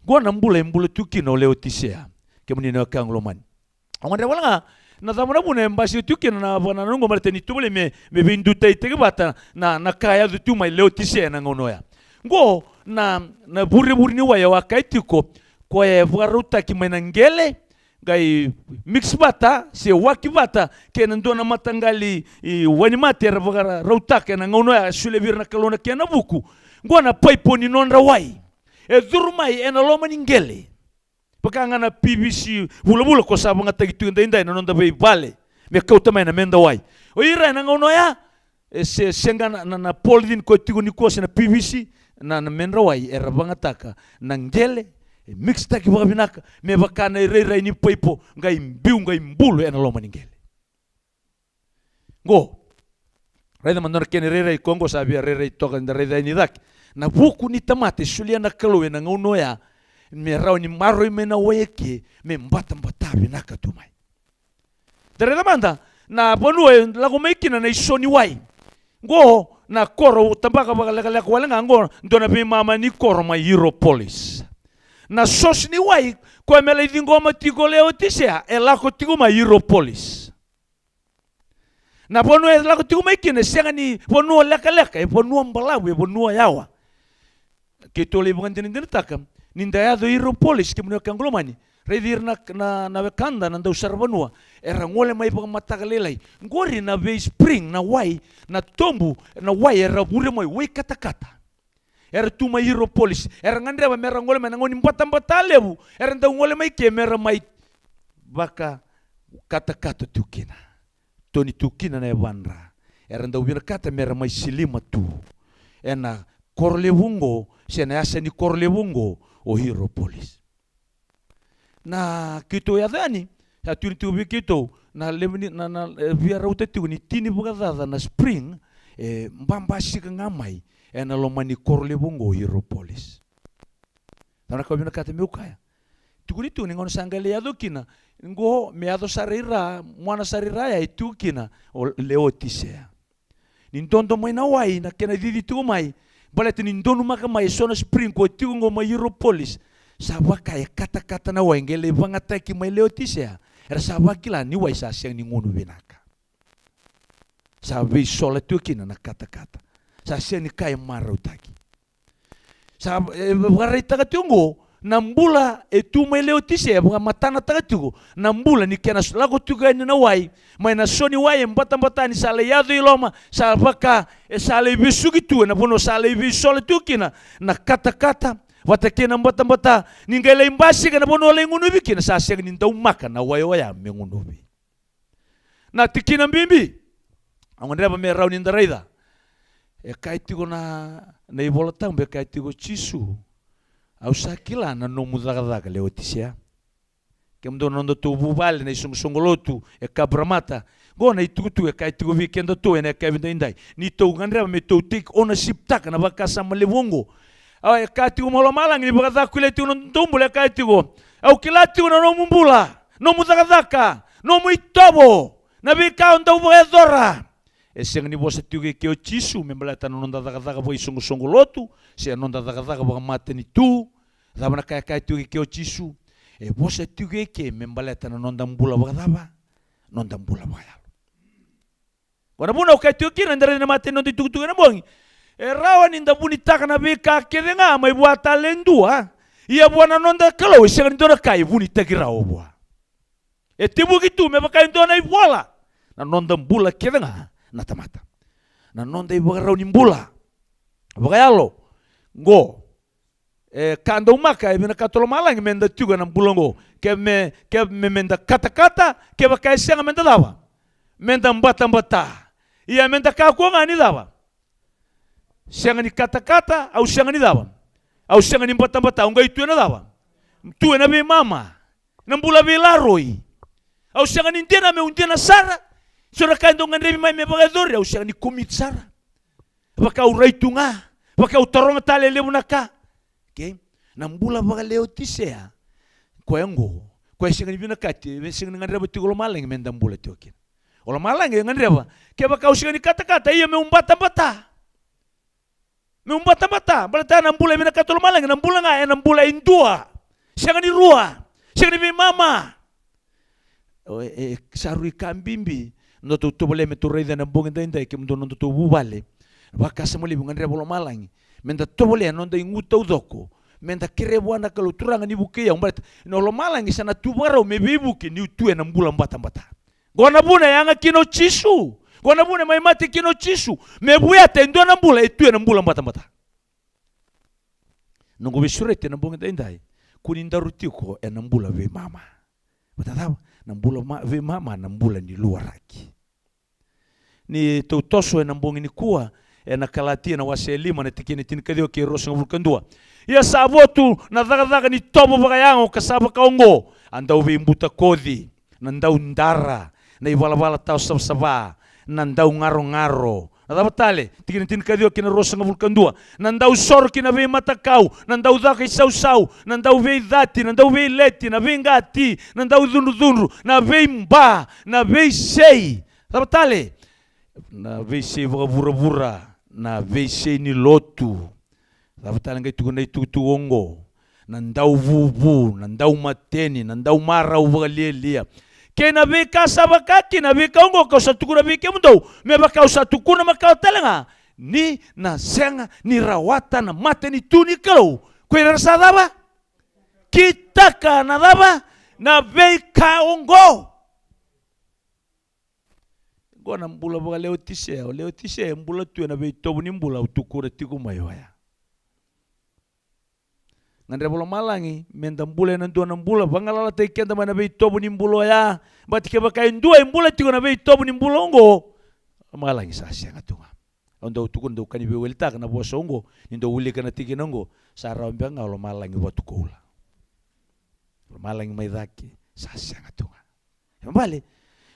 Oqo na bula e bula tu kina o Leotisea, kemuni na wekaqu lomani. Au gadreva wale ga na cava na vuna e basika tiko kina na vakanananu oqo, baleta ni tovolei me, me veidutaitaki vata na, na ka e yaco tu mai Leotisea ena gauna oya. Oqo na, na vurevure ni wai au a kaya tiko, koya e vakarautaki mai na qele, qai mix vata se waki vata kei na dua na mataqali, i, wainimate era vakarautaka ena gauna oya, solia vei ira na Kalou na kena vuku. Oqo na paipo ni nodra wai e curu mai ena loma ni qele. Vaka ga na P V C vulavula ko sa vagataki tu edaidai na noda veivale me kauta mai na meda wai. O ira ena gauna oya, e se, sega na, na, na polythene ko tiko nikua se na P V C, na, na medra wai era vagataka na qele, e mixtaki vakavinaka me vaka na irairai ni paipo, qai biu, qai bulu ena loma ni qele. Qo, raica mada na kena irairai, ko qo sa via rairai toka, da raica yani cake. Na vuku ni tamata e solia na Kalou ena gauna oya, me rawa ni maroroi mai na wai eke, me batabata vinaka tu mai. Da raica mada na vanua e lako mai kina na iso ni wai. Qo na koro, tabaka vakalekaleka wale ga qo, dua na veimama ni koro mai Hierapolis. Na source ni wai, koya me lai ciqoma tiko Leotisea, e lako tiko mai Hierapolis. Na vanua e lako tiko mai kina e sega ni vanua lekaleka, e vanua balavu, e vanua yawa. Keitou lai vakadinadinataka, ni da yaco i Hierapolis, kemuni na wekaqu lomani, Raici ira na, na, na wekada na dausaravanua, era gole mai vakamataka lailai. Qori na vei spring, na wai, na tobu, na wai era vure mai, wai katakata. Era tu mai Hiropolis, era gadreva mera gole mai na gauna ni batabata levu, era dau gole mai ke mera mai vakakatakata tu kina. Toni tu kina na yavadra. Era dau vinakata mera mai silima tu ena koro levu oqo, se na yasa ni koro levu oqo, o Hiropolis. Na keitou yaco yani, sa tukuni tiko vei keitou, na levu ni, na, na, e, via rauta tiko ni tini vakacaca na spring, e, babasika ga mai ena loma ni koro levu oqo o Hiropolis. Cava na ka au vinakata meu kaya? Tukuni tu ni gauna sa qai lai yaco kina, qo me yaco sara i ra, muana sara i ra ya e tu kina o Leotisea. Ni dodo mai na wai, na kena cici tiko mai, baleta ni donumaka mai e so na spring ko tiko qo mai Hiropolis. Sa vaka e katakata na wai, qai lai vagataki mai Leotisea. Era sa vakila ni wai sa sega ni gunu vinaka. Sa veisola tiko kina na katakata. Sa sega ni ka e marautaki. Sa, e, vakaraitaka tiko oqo, na bula e tu mai Leotisea, e vakamatanataka tiko na bula ni kena s-, lako tiko yani na wai, mai na so ni wai e batabata ni sa lai yaco i loma, sa vaka e sa lai vesuki tu ena vanua sa lai veisola tiko kina na katakata vata kei na batabata, ni qai lai basika ena vanua lai gunuvi kina, sa sega ni daumaka na wai oya me gunuvi. Na tikina bibi, au gadreva me rawa ni da raica. E kaya tiko na, na iVola Tabu, e kaya tiko o Jisu, au sa kila na nomu cakacaka Leotisea. Kemudou na nodatou vuvale na isoqosoqo lotu e Cabramatta. Qo na itukutuku e kaya tiko vei kedatou ena yakavi daidai. Ni tou gadreva me tou take ownership taka na vakasama levu oqo. A, e kaya tiko mai lomalagi ni vakacakulia tiko na nodatou bula, e kaya tiko, au kila tiko na nomu bula, nomu cakacaka, nomu itovo, na veika o dau vakayacora. E sega ni vosa tiko eke o Jisu me baleta na noda cakacaka vakaisoqosoqo lotu, se noda cakacaka vakamatanitu. Cava na ka e kaya tiko eke o Jisu? E vosa tiko eke me baleta na noda bula vakacava? Noda bula vakayalo. Qo na vuna au kaya tiko kina, da raica na matai ni noda itukutuku ena bogi. E rawa ni da vunitaka na veika kece ga mai vua tale e dua. Ia vua na noda Kalou e sega ni dua na ka e vunitaki rawa vua. E tevuki tu me vaka e dua na ivola na noda bula kece ga na tamata. Na noda ivakarau ni bula vakayalo. Qo e ka daumaka e vinakata o lomalagi meda tiko ena bula oqo. Ke me, ke me, meda katakata, kevaka e sega meda cava? Meda batabata. Ia meda kakua ga ni cava? Sega ni katakata, au sega ni cava? Au sega ni batabata, au qai tu ena cava? Tu ena veimama. Na bula veilaroi. Au sega ni dina meu dina sara. So na ka e dau gadrevi mai me vakayacori, au sega ni commit sara. Vaka au rai tu ga, vaka au taroga tale e levu na ka. Okay? Na bula vakaleotisea, koya oqo, koya e sega ni vinakati, e sega ni gadreva tiko o lomalagi meda bula tiko kina. O lomalagi e gadreva, kevaka au sega ni katakata, ia meu batabata. Meu batabata, baleta na bula e vinakata o lomalagi, na bula ga ena bula e dua. Sega ni rua, sega ni veimama. O, e, e, sa rui ka bibi, nodatou tovolea me tou raica ena bogi daidai, kemudou nodatou vuvale. Vakasama levu gadreva o lomalagi meda tovolea, noda igu taucoko, meda kerea vua na Kalou, Turaga ni vukei au, baleta na lomalagi sa na tu vakarau me veivuke niu tu ena bula batabata. Qo na vuna e yaga kina o Jisu. Qo na vuna e mai mate kina o Jisu, me vueta e dua na bula e tu ena bula batabata. Noqu veisureti ena bogi daidai, kua ni daru tiko ena bula veimama. Vata cava? Na bula ma-, veimama na bula ni luaraki. Ni tou toso ena bogi nikua ena Kalatia na wase e lima na tikina e tinikaciwa kei ruasagavulu ka dua. Ia sa vo tu na cakacaka ni tovo vakayago ka sa vakaoqo: a dauveibutakoci, na daudara, na ivalavala tawasavasava, na daugarogaro. Na cava tale? Tikina tinikaciwa kei na ruasagavulu ka dua. Na dausoro ki na veimatakau, na daucaka i sausau, na dauveicati, na dauveileti, na veiqati, na daucudrucudru, na veiba, na veisei. Cava tale? Na veisei vakavuravura, na veisei ni lotu. Cava tale qai tukuna na itukutuku oqo? Na dauvuvu, na daumateni, na daumarau vakalialia. Kei na veika sa vaka kina na veika oqo kau sa tukuna vei kemudou, me vaka au sa tukuna makawa tale ga, ni na sega ni rawata na matanitu ni Kalou ko ira era sa cava? Kitaka na cava? na veika oqo. Oqo na bula vaka-Leotisea. O Leotisea e bula tu ena veitovo ni bula au tukuna tiko mai oya. Gadreva o lomalagi meda bula ena dua na bula vagalalataki keda mai na veitovo ni bula oya. Baleta kevaka e dua e bula tiko na veitovo ni bula oqo, lomalagi sa sega tu ga. Au dau tukuna, dau kani veiwalitaka na vosa oqo, ni dau wilika na tikina oqo, sa rawa beka ga o lomalagi vatukoula. Lomalagi mai cake, sa sega tu ga. E bale,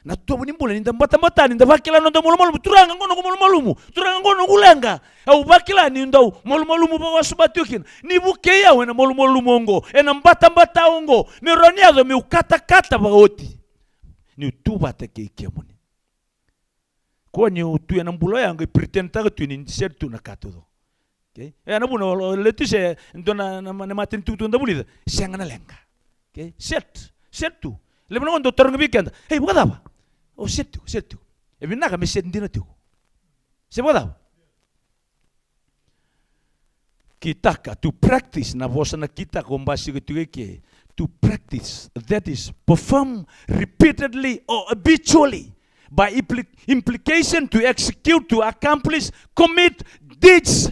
na tovo ni bula, ni da batabata, ni da vakila na noda malumalumu. Turaga, oqo noqu malumalumu. Turaga, oqo noqu leqa. Au vakila ni dau malumalumu vakawasoma tiko kina. Ni vukei au ena malumalumu oqo, ena batabata oqo. Meu rawa ni yaco, meu katakata vakaoti. Niu tu vata kei kemuni. Kua niu tu ena bula oya, qai pretend taka tu ni set tu na ka taucoko. Okay? E, na vuna o, o Leotisea, e dua na, na, na matanitukutuku da vulica, sega na leqa. Okay? Set, set tu. Levu na gauna dau tarogi vei keda, ei, vakacava? O set tiko, set tiko. E vinaka me set dina tiko. Se vakacava? Kitaka, to practice, na vosa na kitaka o basika tiko eke. To practice, that is, perform repeatedly or habitually. By impli-, implication, to execute, to accomplish, commit, teach,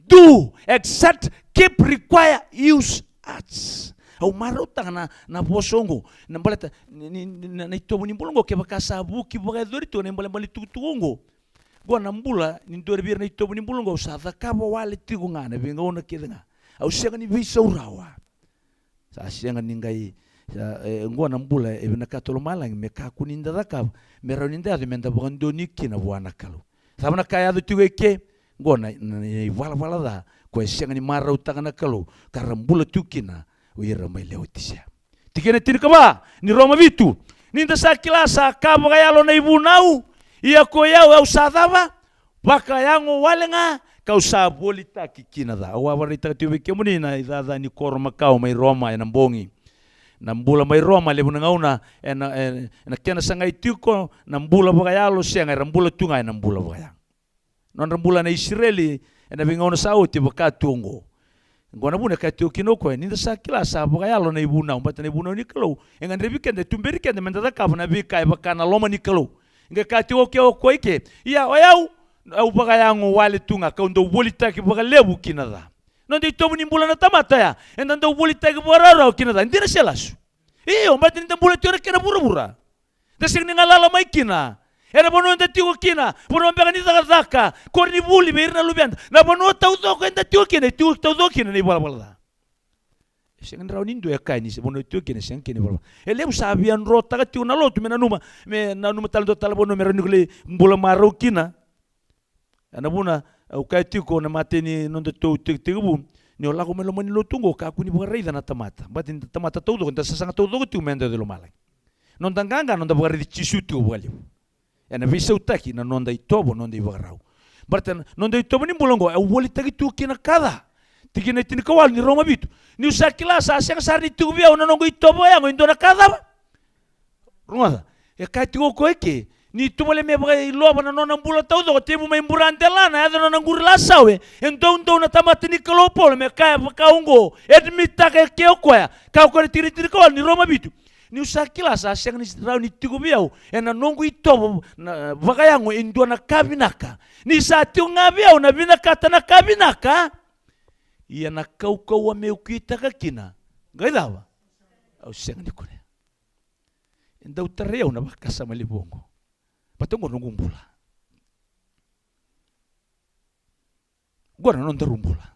do, exact, keep, require, use, urge. Au marautaka na, na vosa oqo, na baleta, ni, ni, ni, na, na itovo ni bula oqo, kevaka sa vuki vakayacori tu na ibalebale ni tukutuku oqo. Oqo na bula, ni dua vei ira na itovo ni bula oqo, au sa cakava wale tiko ga na veigauna kece ga. Au sega ni veisau rawa. Sa sega ni qai, sa, e, oqo na bula e vinakata o lomalagi me kakua ni da cakava, me rawa ni da yaco, me da vakadonui kina vua na Kalou. Cava na ka e yaco tiko eke? Oqo na, na, na ivalavala ca, koya e sega ni marautaka na Kalou, ka ra bula tu kina o ira mai Leotisea. Tikina e tinikava ni Roma vitu. Ni da sa kila sa ka vakayalo na ivunau, ia ko i au, au sa cava? Vakayago wale ga, kau sa volitaki ki na ca. Au a vakaraitaka tiko vei kemuni na icaca ni koro makawa mai Roma ena bogi. Na bula mai Roma, levu na gauna, ena, e, ena kena sagai tiko na bula vakayalo, sega, era bula tu ga ena bula vakayago. Nodra bula na Isireli ena veigauna sa oti vaka tu oqo. Oqo na vuna e kaya tiko kina o koya, ni da sa kila sa vakayalo na ivunau, baleta na ivunau ni Kalou e gadrevi keda, e tuberi keda me da cakava na veika e vaka na loma ni Kalou. Qai kaya tiko o koya eke, ia o yau, au vakayago wale tu ga, kau dau volitaki vakalevu ki na ca. Noda itovo ni bula na tamata ya, eda dau volitaki vakarawarawa ki na ca, dina se lasu? Io, baleta ni da bula tiko ena kena vuravura. Da sega ni galala mai kina. Ena vanua eda tiko kina, vanua beka ni cakacaka, koronivuli vei ira na luveda. Na vanua taucoko eda tiko kina, e tiko taucoko kina na ivalavala ca. E sega ni rawa ni dua e kaya ni se vanua e tiko kina, e sega kina ivalavala ca. E levu sa via drotaka tiko na lotu, me nanuma, me nanuma tale dua tale vanua, me rawa ni ko lai bula marau kina. Ena vuna, au kaya tiko na imatai ni nodatou tekitekivu, ni o lako mai loma ni lotu oqo, kakua ni vakaraica na tamata. Baleta ni da tamata taucoko, da sasaga taucoko tiko me da yaco i lomalagi. Noda qaqa, noda vakaraici Jisu tiko vakalevu. Ena veisautaki na noda itovo, noda ivakarau. Baleta na noda itovo ni bula oqo, au volitaki tu kina ka ca. Tikina e tinikawalu ni Roma vitu. Niu sa kila sa sega sara ni tiko vei au na noqu itovo yago e dua na ka cava? Rogoca, e kaya tiko o koya eke, ni tu vale me vakailova na nona bula taucoko, tekivu mai buradelana, yaco na nona quri lasawe, e doudou na tamata ni Kalou o Paula me kaya vaka oqo, e admit-taka eke o koya, kaya o koya na tikina e tinikawalu ni Roma vitu. Niu sa kila sa sega ni rawa ni tiko vei au ena noqu itovo na vakayago e dua na ka vinaka. Ni sa tiko ga vei au na vinakata na ka vinaka. Ia na kaukauwa meu kitaka kina, qai cava? Au sega ni kunea. E dau tarai au na vakasama levu oqo. Baleta oqo noqu bula. Oqo na nodaru bula.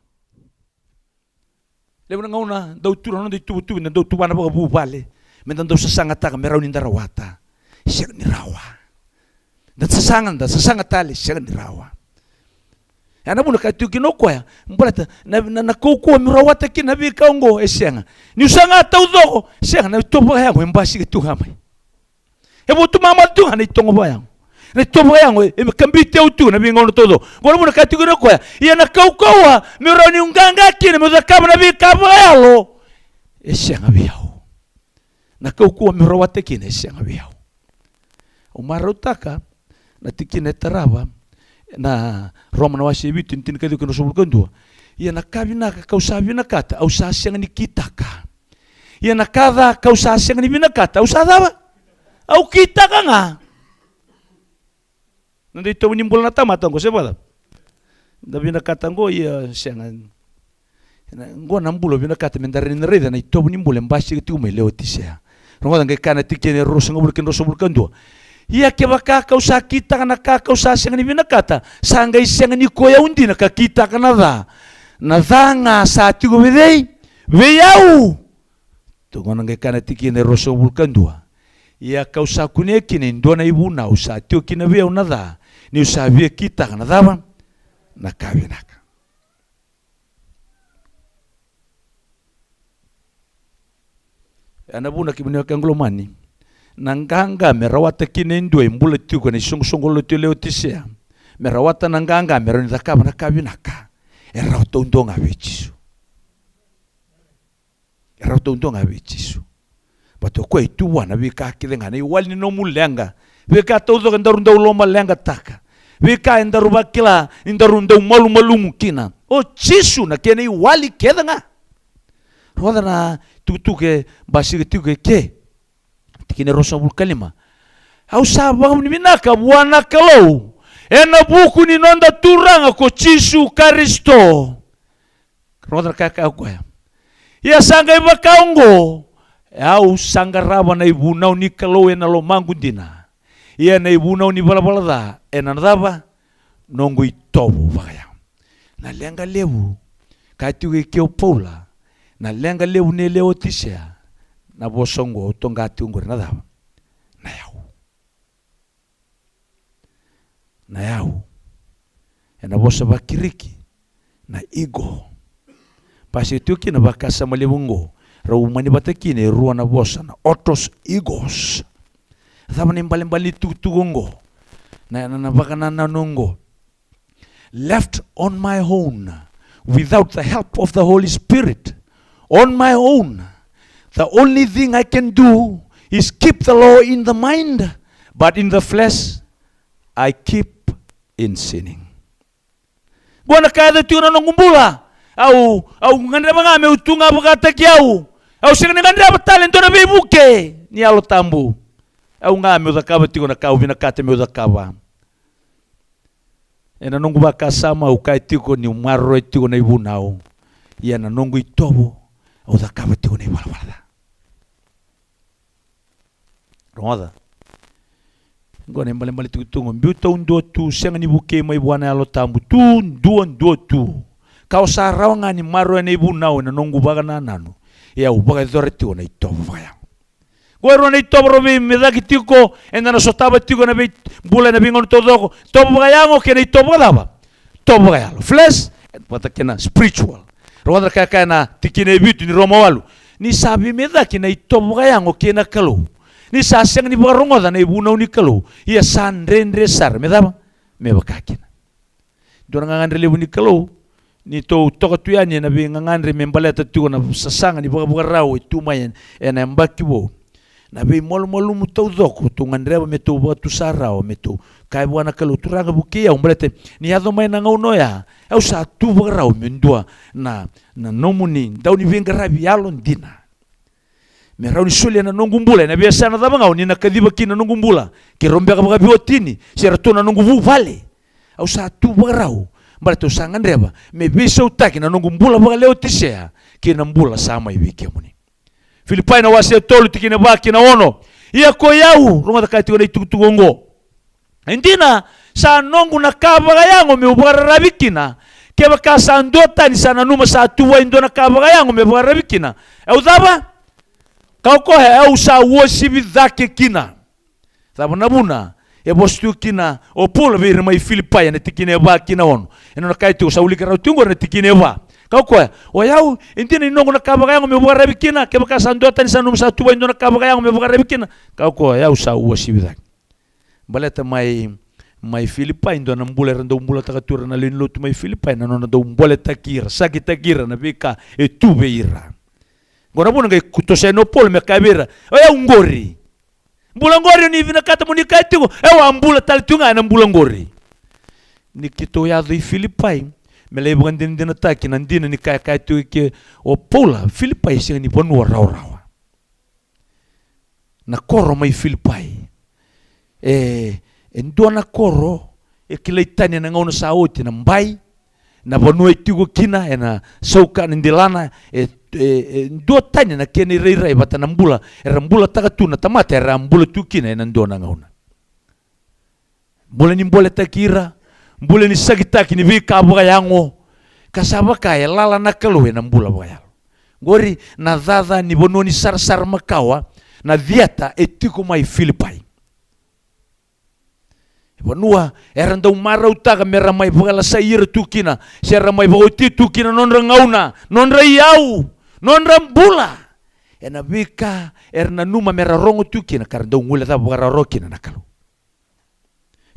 Levu na gauna dau tu na noda ituvatuva, da dau tuvana vakavuvale me da dau sasagataka me rawa ni da rawata. E sega ni rawa. Da sasaga, da sasaga tale, e sega ni rawa. Ia na vuna kaya tiko kina o koya, baleta na, na, na kaukauwa meu rawata kina na veika oqo, e sega. Niu saga taucoko, sega, na itovo vakayago e basika tu ga mai. E votu mamada tu ga na itovo vakayago. Na itovo vakayago e, e kabiti au tu na veigauna taucoko. Oqo na vuna kaya tiko kina o koya, ia na kaukauwa meu rawa niu qaqa kina meu cakava na veika vakayalo, e sega vei au. Na kaukauwa meu rawata kina e sega vei au. Au marautaka na tikina e tarava, na Roma na wase e vitu, na tinikaciwa kei na ruasagavulu ka dua. Ia na ka vinaka kau sa vinakata, au sa sega ni kitaka. Ia na ka ca kau sa sega ni vinakata, au sa cava? Au kitaka ga. Na dei tovo ni bula na tamata oqo, se vakacava? Da vinakata oqo, ia sega. Ena, oqo na bula vinakata me da rawa ni raica na itovo ni bula e basika tiko mai Leotisea. Rogoca qai kaya na tikina e ruasagavulu kei na ruasagavulu ka dua. Ia kevaka kau sa kitaka na ka kau sa sega ni vinakata, sa qai sega ni ko i au dina ka kitaka na ca. Na ca ga sa tiko vei cei? Vei au. Tukuna qai kaya na tikina e ruasagavulu ka dua. Ia kau sa kunea kina e dua na ivunau sa tiko kina vei au na ca, niu sa via kitaka na cava? Na ka vinaka. Ena vuna kemuni wekaqu lomani, na qaqa me rawata kina e dua e bula tiko ena isoqosoqo lotu e Leotisea, me rawata na qaqa me rawa ni cakava na ka vinaka, e rawa taudua ga vei Jisu. E rawa taudua ga vei Jisu. Baleta o koya e tu vua na veika kece ga, na iwali ni nomu leqa. Veika taucoko edaru dau lomaleqataka. Veika edaru vakila ni daru dau malumalumu kina. O Jisu na kena iwali kece ga. Rogoca na tukutuku e basika tiko e ke. Tikina e ruasagavulu ka lima. Au sa vakavinavinaka vua na Kalou ena vuku ni noda Turaga ko Jisu Karisito. Rogoca na ka e kaya o koya. Ia sa qai vaka oqo, e au sa qarava na ivunau ni Kalou ena lomaqu dina. Ia na ivunau ni valavala ca ena cava? Noqu itovo vakayalo. Na leqa levu, kaya tiko e ke o Paula, na leqa levu ni Leotisea, na vosa oqo au toqa tiko oqori na cava? Na yau. Na yau. Ena vosa vaKiriki, na ego. Basika tiko kina vakasama levu oqo. Rau umani vata kina e rua na vosa, na autos, egos. Cava na ibalebale ni tukutuku oqo? Na, na, na vakanananu oqo. Left on my own, without the help of the Holy Spirit, on my own, the only thing I can do is keep the law in the mind, but in the flesh I keep in sinning. Qo na ka e yaco tiko na noqu bula. Au, au gadreva ga meu tu ga vakataki au. Au sega ni gadreva tale e dua na veivuke ni Yalo Tabu. Au ga meu cakava tiko na ka au vinakata meu cakava. Ena noqu vakasama au kaya tiko niu maroroya tiko na ivunau. Ia na noqu itovo au cakava tiko na ivalavala ca. Rogoca. Qo na ibalebale tiko tu qo, biu taudua tu, sega ni vukei mai vua na Yalo Tabu, tu duadua tu. Ka au sa rawa ga ni maroroya na ivunau ena noqu vakanananu. Ia au vakayacora tiko na itovo vakayago. Qo e rua na itovo rau veimecaki tiko, eda na sotava tiko ena veibula ena veigauna taucoko. Tovo vakayago kei na itovo vakacava? Tovo vakayalo. Flesh, vata kei na spiritual. Rogoca na ka e kaya na tikina e vitu ni Roma walu. Ni sa veimecaki na itovo vakayago kei na Kalou. Ni sa sega ni vakarogoca na ivunau ni Kalou. Ia sa dredre sara. Me cava? Me vaka kina. Dua na gagadre levu ni Kalou, ni tou toka tu yani ena veigagadre me baleta tiko na sasaga ni vakavakarau e tu mai ena, ena yabaki vou. Na veimalumalumu taucoko, tou gadreva me tou vakatusa rawa, me tou kaya vua na Kalou, Turaga vukei au, baleta ni yaco mai na gauna oya, au sa tu vakarau me dua na, na nomuni, dau ni veiqaravi yalodina. Me rawa ni solia na noqu bula ena veiyasana cava ga o ni na kaciva kina na noqu bula. Keirau beka vakaveiwatini, se ratou na noqu vuvale. Au sa tu vakarau, baleta au sa gadreva me veisautaki na noqu bula vakaleotisea kei na bula sa mai vei kemuni. Filipai na wase e tolu tikina e va kina ono. Ia ko i au, rogoca ka tiko na itukutuku oqo. E dina, sa noqu na ka vakayago meu vakararavi kina. Kevaka sa dua tani sa nanuma sa tu vua e dua na ka vakayago me vakararavi kina, au cava? Ka o koya, au sa uasivi cake kina. Cava na vuna e vosa tu kina o Paula vei ira mai Filipai ena tikina e va kina ono? Ena nona kaya tiko, sa wilika rau tiko qori na tikina e va. Ka o koya, o yau, e dina ni noqu na ka vakayago meu vakararavi kina, kevaka sa dua tani sa nanuma sa tu vua e dua na ka vakayago me vakararavi kina, ka o koya, au sa uasivi cake. Baleta mai, mai Filipai, dua na bula era dau bulataka tu ira na lewe ni lotu mai Filipai, na nona dau boletaki ira, sakitaki ira na veika e tu vei ira. Qo na vuna qai toso yani o Paula me kaya vei ira, o yau qori. Bula qori o ni vinakata mo ni kaya tiko, au a bula tale tu ga ena bula qori. Ni keitou yaco i Filipai, me lai vakadinadinataki na dina ni kaya, kaya tiko i ke o Paula, Filipai e sega ni vanua rawarawa. na koro mai Filipai. E, e dua na koro e kilai tani ena gauna sa oti na bai, na vanua e tiko kina ena sauka ni dilana, e, e, e dua tani na kena irairai vata na bula era bulataka tu na tamata era a bula tu kina ena dua na gauna. Bula ni boletaki ira, bula ni sakitaki ni veika vakayago, ka sa vaka e lala na Kalou ena bula vakayalo. Qori na caca ni vanua ni sarasara makawa, na theatre e tiko mai Filipai. E vanua era dau marautaka me ra mai vakalasai ira tu kina, se ra mai vakaoti tu kina na nodra gauna, nodra iyau, nodra bula, ena veika era nanuma me ra rogo tu kina, ka ra dau guilecava vakarawarawa kina na Kalou.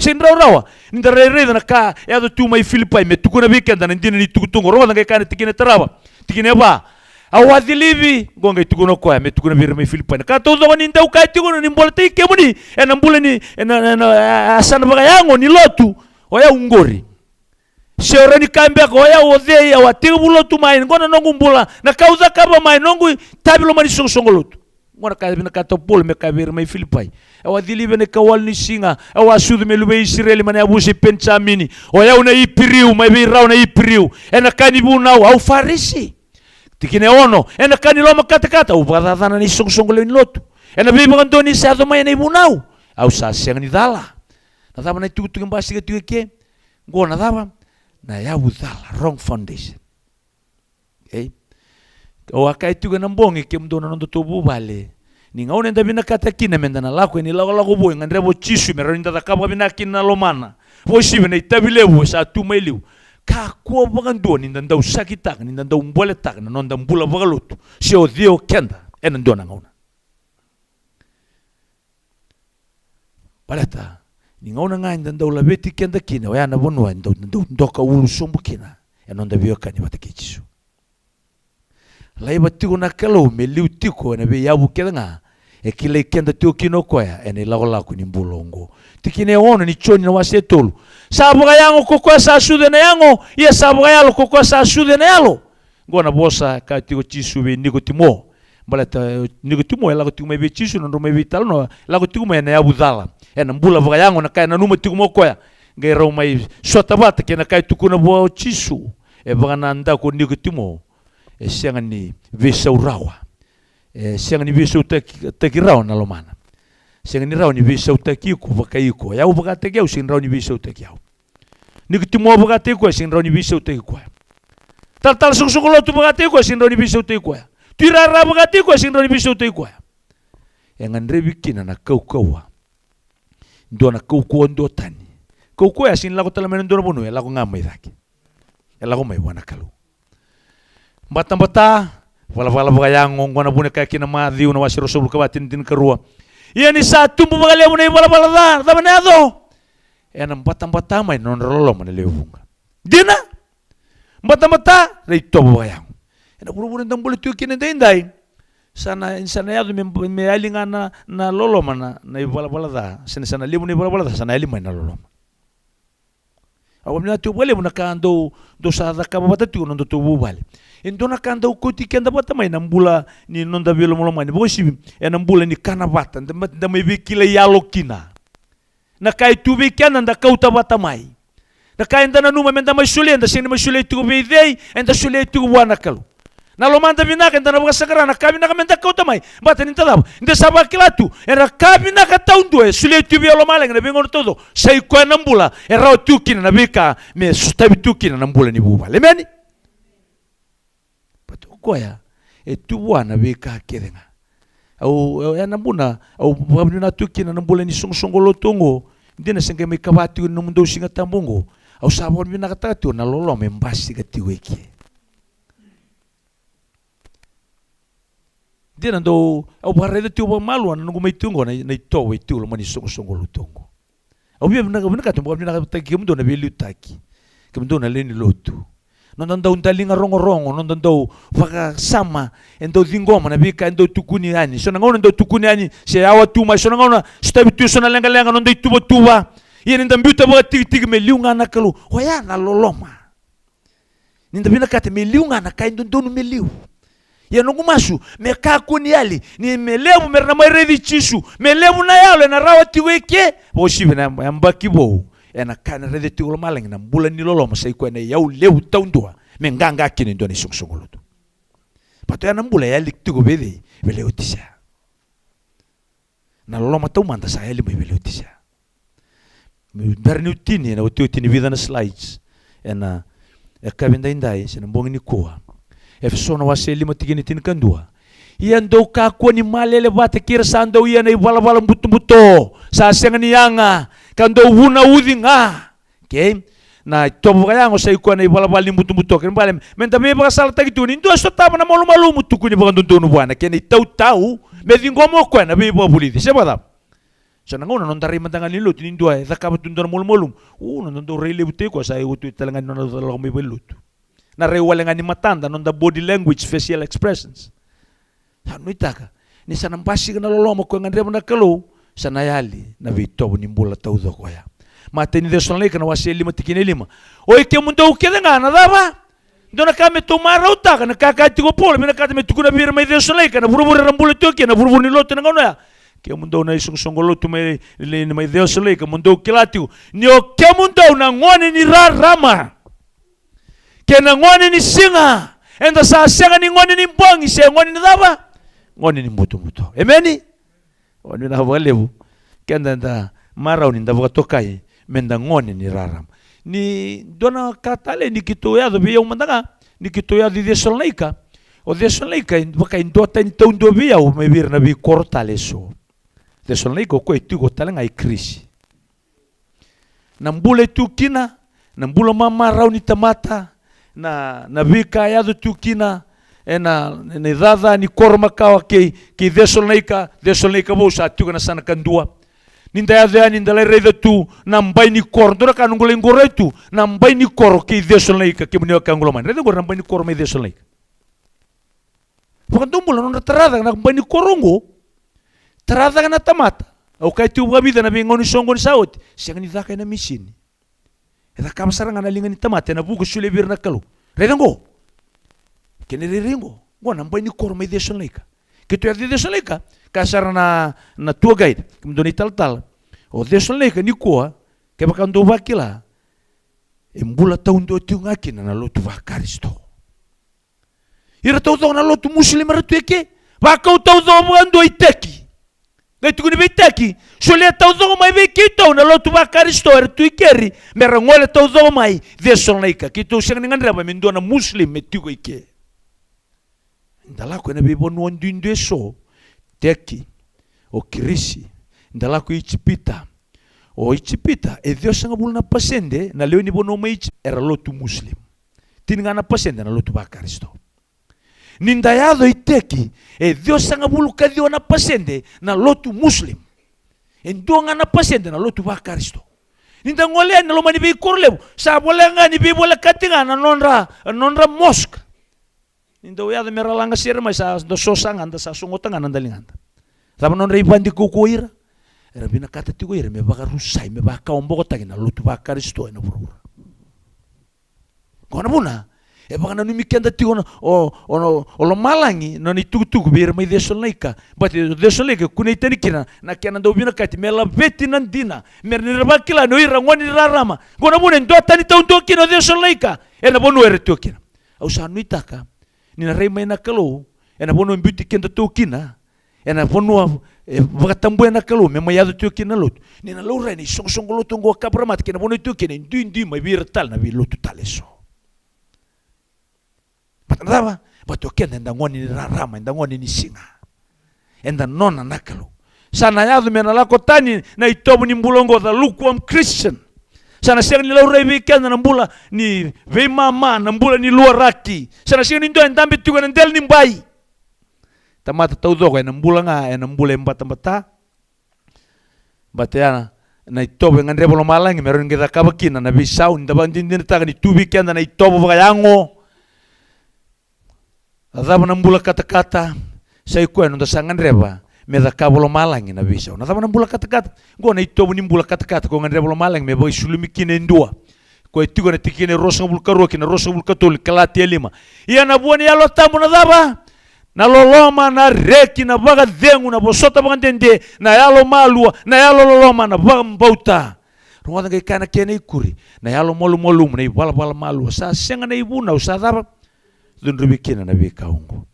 Sega ni rawarawa ni da rai raica na ka e yaco tu mai Filipai me tukuna vei keda na dina ni tukutuku. Rogoca qai kaya na tikina e tarava, tikina e va. Au a cilivi, qo qai tukuna o koya me tukuna vei ira mai Filipai na ka taucoko ni dau kaya tiko ni boletaki kemuni ena bula ni, ena, ena, ena, a, a, yasana vakayago ni lotu. O yau qori. Se o rawa ni kaya beka o yau o cei, au a tekivu lotu mai, qo na noqu bula, na ka au cakava mai, noqu itavi loma ni soqosoqo lotu. Qo na ka e vinakata o Paula me kaya vei ira mai Filipai. Au a cilivi ena ikawalu ni siga, au a sucu me luve i Isireli mai na yavusa i Penijamini. O yau na Iperiu, mai vei rau na Iperiu. Ena ka ni vunau, au Farisi. Tikina e ono, ena ka ni loma katakata, au vakacacana na isoqosoqo lewe ni lotu. Ena veivakadonui sa yaco mai ena ivunau, au sa sega ni cala. Na cava na itukutuku e basika tiko eke? Qo na cava? Na yavu cala, wrong foundation. Okay? Au a kaya tiko ena bogi, kemudou na nodatou vuvale, ni gauna eda vinakata kina meda na lako ena ilakolako vou e gadreva o Jisu me rawa ni da cakava vinaka kina na lomana, vakauasivi na itavi levu e sa tu mai liu. Kakua vakadua ni da dau sakitaka, ni da dau boletaka na noda bula vakalotu, se o cei o keda ena dua na gauna. Baleta ni gauna ga eda dau laveti keda kina, oya na vanua eda dau, dau doka ulu sobu kina ena noda veiwekani vata kei Jisu. Laiva tiko na Kalou me liu tiko ena veiyavu kece ga e kilai keda tiko kina o koya ena ilakolako ni bula oqo. Tikina e ono ni Joni na wase e tolu. Sa vakayago ko koya sa sucu ena yago, ia sa vakayalo ko koya sa sucu ena yalo. Qo na vosa e kaya tiko o Jisu vei Nikotimo. Baleta, e, Nikotimo e lako tiko mai vei Jisu, na nodrau mai veitalanoa, e lako tiko mai ena yavu cala, ena bula vakayago, na ka e nanuma tiko mai o koya. Qai rau mai sota vata kei na ka e tukuna vua o Jisu. E vakanadaku o Nikotimo, e sega ni veisau rawa. E sega ni veisautaki, taki rawa na lomana. Sega ni rawa ni veisautaki iko vakaiko. Au vakataki au, sega ni rawa ni veisautaki au. Nikotimo vakataki koya, sega ni rawa ni veisautaki koya. Talatala soqosoqo lotu vakataki koya, sega ni rawa ni veisautaki koya. Tuirara vakataki koya, sega ni rawa ni veisautaki koya. E gadrevi kina na kaukauwa. Dua na kaukauwa duatani. Kaukauwa ya sega ni lako tale mai na dua na vanua, e lako ga mai cake. E lako mai vua na Kalou. Batabata, valavala vakayago, qo na vuna e kaya kina Maciu na wase ruasagavulu ka va, tikina tinikarua. Ia ni sa tubu vakalevu na ivalavala ca, cava na yaco? Ena batabata mai na nodra loloma na lewe vuqa. Dina? Batabata, ra itovo vakayago. Ena vuravura eda bula tiko kina edaidai, sa na, sa na yaco me, me yali ga na, na loloma na, na ivalavala ca, se na, sa na levu na ivalavala ca, sa na yali mai na loloma. Au vakavinavinaka tiko vakalevu na ka dou, dou sa cakava vata tiko na nodatou vuvale. E dua na ka dau kauti keda vata mai na bula ni noda veilomalomani, vakauasivi ena bula ni kana vata, da, da mai veikilai yalo kina. Na ka e tu vei keda da kauta vata mai. Na ka eda nanuma meda mai solia, eda sega ni mai solia tiko vei cei, eda solia tiko vua na Kalou. Na lomada vinaka eda na vakasaqara, na ka vinaka meda kauta mai. Baleta ni da cava? Ni da sa vakila tu, era ka vinaka taudua e solia tu vei au lomalagi na veigauna taucoko. Sa i koya na bula e rawa tu kina na veika me sotavi tu kina na bula ni vuvale. Emeni? Baleta o koya e tu vua na veika kece ga. Au, au, ya na vuna au vakavinavinaka tu kina na bula ni soqosoqo lotu oqo. Dina se qai mai kava tiko ni nomudou Siga Tabu oqo. Au sa vakavinavinakataka tiko na loloma e basika tiko eke. Dina dou, au vakaraica tiko vakamalua na noqu mai tiko oqo, na, na itovo e tiko loma ni soqosoqo lotu oqo. Au via vinaka, vinakata, au vakavinavinakataki kemudou na veiliutaki. Kemudou na lewe ni lotu. Noda dau daliga rogorogo, noda dau vakasama, e dau ciqoma na veika e dau tukuni yani. So na gauna e dau tukuni yani, se yawa tu mai, so na gauna sotavi tu so na leqaleqa, noda ituvatuva. Ia ni da biuta vakatikitiki me liu ga na Kalou. Oya na loloma. Ni da vinakata me liu ga na ka e dodonu me liu. Ia noqu masu me kakua ni yali, ni me levu me ra na mai raici Jisu, me levu na yalo ena rawa tiko eke. Vakauasivi na yabaki vou, ena ka ena raica tiko lomalagi na bula ni loloma, sa i koya na iyau levu taudua me qaqa kina e dua na isoqosoqo lotu. Baleta oya na bula e yali tiko vei cei? Vei Leotisea. Na loloma taumada sa yali mai vei Leotisea. Meu bera niu tini ena otioti ni vica na slides ena yakavi edaidai se na bogi nikua. Efeso na wase e lima tikina e tinikadua. Ia dou kakua ni malele vata kei ira sa dau ia na ivalavala butobuto, sa sega ni yaga, ka dou vunauci ga. Okay? Na itovo vakayago sa i koya na ivalavala ni butobuto. Kena ibalebale me da veivakasalataki tu ni dua e sotava na malumalumu, tukuni vakadodonu vua na kena itautau me ciqoma o koya na veivakavulici. Se vakacava? So na gauna noda rai mada ga ni lotu ni dua e cakava tu dua na malumalumu, u, noda dau rai levu tei koya sa i otioti tale ga ni nona lako mai valenilotu. Na rai wale ga ni matada, noda body language, facial expressions. Sa nuitaka ni sa na basika na loloma ko e gadreva na Kalou, sa na yali na veitovo ni bula taucoko oya. Matai ni Cesalonaika na wase e lima tikina e lima. Oi kemudou kece ga na cava? Dua na ka me tou marautaka, na ka kaya tiko o Paula, vinakata me tukuna vei ira mai Cesalonaika, na vuravura era bula tiko kina, na vuravura ni lotu ena gauna oya. Kemudou na isoqosoqo lotu mai, mai Cesalonaika, mo dou kila tiko ni o kemudou na gone ni rarama kei na gone ni siga. Eda sa sega ni gone ni bogi se gone ni cava? Gone ni butobuto. Emeni? Gone na vakalevu. Keda eda marau ni da vakatokai me da gone ni rarama. Ni dua na ka tale ni keitou yaco vei au mada ga, ni keitou yaco i Cesalonaika. O Cesalonaika e vaka e duatani taudua vei au mai vei ira na veikoro tale eso. Cesalonaika o koya e tiko tale ga i Kirisi. Na bula e tu kina, na bula mamarau ni tamata, na, na veika e yaco tu kina ena, ena icaca ni koro makawa kei, kei Cesalonaika, Cesalonaika vou sa tiko ena yasana kadua. Ni da yaco yani da lai raica tu na bai ni koro, dua na ka noqu lai qoroi tu, na bai ni koro kei Cesalonaika, kemuni wekaqu lomani. Raica qori na bai ni koro mai Cesalonaika. Vakadomobula nodra tara cake na bai ni koro oqo. Tara cake na tamata. Au kaya tiko vakavica na veigauna ni soqoni sa oti, sega ni caka ena misini. E cakava sara ga na liga ni tamata, ena vuku e solia vei ira na Kalou. Raica oqo. Kena irairai oqo. Oqo na bai ni koro mai Cesalonaika. Keitou yaco i Cesalonaika, kaya sara na, na tour guide, kemudou na italatala, o Cesalonaika nikua, kevaka dou vakila, e bula taudua tiko ga kina na lotu vaKarisito. Ira taucoko na lotu Muslim era tu eke, vakau taucoko vakadua i Turkey. Qai tukuni vei Turkey, solia taucoko mai vei keitou na lotu vaKarisito era tu i keri, me ra gole taucoko mai Cesalonaika. Keitou sega ni gadreva me dua na Muslim me tiko i ke. Da lako ena veivanua duidui eso, Turkey, o Kirisi, da lako i Ijipita. O Ijipita, e ciwasagavulu na pasede na lewe ni vanua mai Ijipita era lotu Muslim. Tini ga na pasede na lotu vaKarisito. Ni da yaco i Turkey, e ciwasagavulu ka ciwa na pasede na lotu Muslim. E dua ga na pasede na lotu vaKarisito. Ni da gole yani na loma ni veikoro levu, sa voleka ga ni veivolekati ga na nodra, nodra mosque. Ni dau yaco me ra laga sere mai, sa da sosa ga, da sa sogota ga na daligada. Cava nodra ivadi kaukauwa o ira? Era vinakata tiko o ira me vakarusai, me vakawabokotaki na lotu vaKarisito ena vuravura. Qo na vuna e vakananumi keda tiko na, o, o, o lomalagi, na nona itukutuku vei ira mai Cesalonaika. Baleta o Cesalonaika e kunei tani kina na kena dau vinakati me laveti na dina, me ra, ni ra vakila ni o ira gone ni rarama. Qo na vuna e duatani taudua kina o Cesalonaika ena vanua era tiko kina. Au sa nuitaka ni na rai mai na Kalou ena vanua e biuti kedatou kina, ena vanua e vakatabuya na Kalou me mai yaco tiko kina na lotu, ni na laurai na isoqosoqo lotu oqo o Kaparamata kei na vanua e tiko kina, e duidui mai vei ira tale na veilotu tale eso. Baleta na cava? Baleta o keda eda gone ni rarama, eda gone ni siga. Eda nona na Kalou. Sa na yaco me na lako tani na itovo ni bula oqo, the lukewarm Christian. Sa na sega ni laurai vei keda na bula ni veimama, na bula ni luaraki. Sa na sega ni dua e dabe tiko ena dela ni bai. Tamata taucoko ena bula ga ena bula e batabata. Baleta ya na itovo e gadreva lomalagi me rawa ni qai cakava kina na veisau. Ni da vakadinadinataka ni tu vei keda na itovo vakayago. A cava na bula katakata? Sa i koya noda sa gadreva me cakava lomalagi na veisau. Na cava na bula katakata? Qo na itovo ni bula katakata ko gadreva lomalagi me vakaisulumi kina e dua. Ko e tiko ena tikina e ruasagavulu ka rua ki na ruasagavulu ka tolu ni Kalatia lima. Ia na vua ni Yalo Tabu na cava? Na loloma, na reki, na vakacegu, na vosota vakadede, na yalomalua, na yalololoma, na vakabauta. Rogoca, qai kaya na kena ikuri, na yalomalumalumu, na ivalavala malua. Sa sega na ivunau sa cava? Cudruvi kina na veika oqo.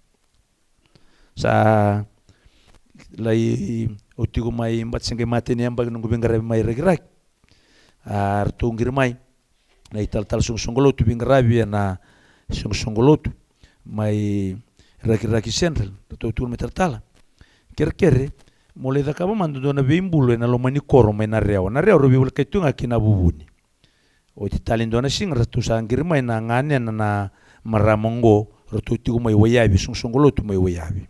Sa lai, au tiko mai, bata se qai mate ni yabaki noqu veiqaravi mai Rakiraki. A, ratou qiri mai na italatala soqosoqo lotu, veiqaravi ena soqosoqo lotu mai Rakiraki Central, ratou tukuna mai, talatala, kerekere mo lai cakava mada dua na veibulu ena loma ni koro mai Narewa. Narewa rau veivolekati tu ga ki Navuvuni. Oti tale dua na siga ratou sa qiri mai na ganena na marama oqo, ratou tiko mai Waiyavi, soqosoqo lotu mai Waiyavi.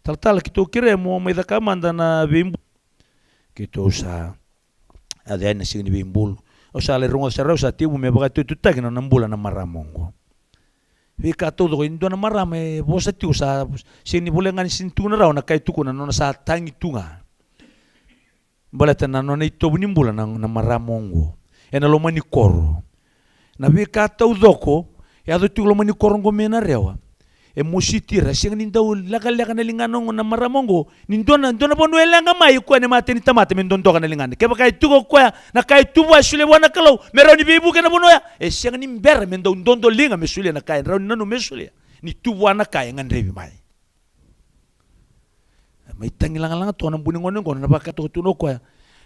Talatala, keitou kerea mo mai cakava mada na veibulu. Keitou sa yaco yani na siga ni veibulu. Au sa lai rogoca sara, au sa tekivu me vakatututaki na nona bula na marama oqo. Veika taucoko, e dua na marama e vosa tiko, sa sega ni voleka ga ni sega ni tukuna rawa na ka e tukuna, na nona sa tagi tu ga. Baleta na nona itovo ni bula na, na marama oqo ena loma ni koro. Na veika taucoko e yaco tiko loma ni koro oqo mai Narewa, e mositi ira, sega ni dau lekaleka na ligana oqo na marama oqo. Ni dua na, dua na vanua e leqa mai o koya na mata ni tamata me dodoka na ligana. Kevaka e tiko o koya na ka e tu vua, e solia vua na Kalou me rawa ni veivuke na vanua oya, e sega ni bera me dau dodoliga me solia na ka e rawa ni nanuma me solia, ni tu vua na ka e gadrevi mai. Mai tagi lagalaga toka na bu ni gone oqo, na vakatoka tu na o koya.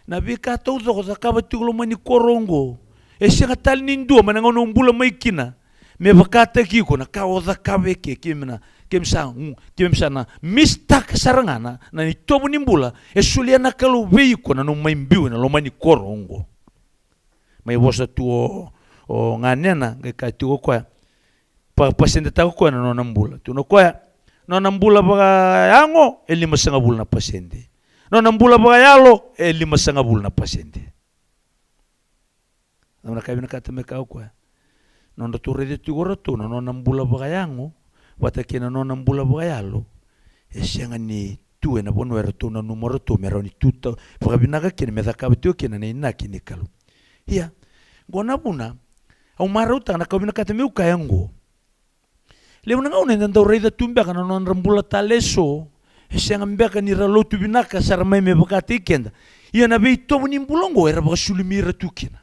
Na veika taucoko cakava tiko loma ni koro oqo, e sega tale ni dua mai na gauna o bula mai kina me vakataki iko na ka o cakava eke. Keimami na, keimami sa, keimami sa na mistaka sara ga na, na itovo ni bula e solia na Kalou vei iko na nomu mai biu ena loma ni koro oqo. Mai vosa tu o, o ganena, qai kaya tiko o koya, pa, pasedetaka o koya na nona bula. Tukuna o koya, nona bula vakayago e limasagavulu na pasede. Nona bula vakayalo e limasagavulu na pasede. Cava na ka e vinakata me kaya o koya? Nodratou raica tiko o ratou na nona bula vakayago vata kei na nona bula vakayalo, e sega ni tu ena vanua eratou nanuma o ratou me rawa ni tu vakavinaka kina, me cakava tiko kina na inaki ni Kalou. Ia, qo na vuna au marautaka na ka au vinakata meu kaya oqo. Levu na gauna eda dau raica tu beka na nodra bula tale eso, e sega beka ni ra lotu vinaka sara mai me vakataki keda. Ia na veitovo ni bula oqo era vakasulumi ira tu kina.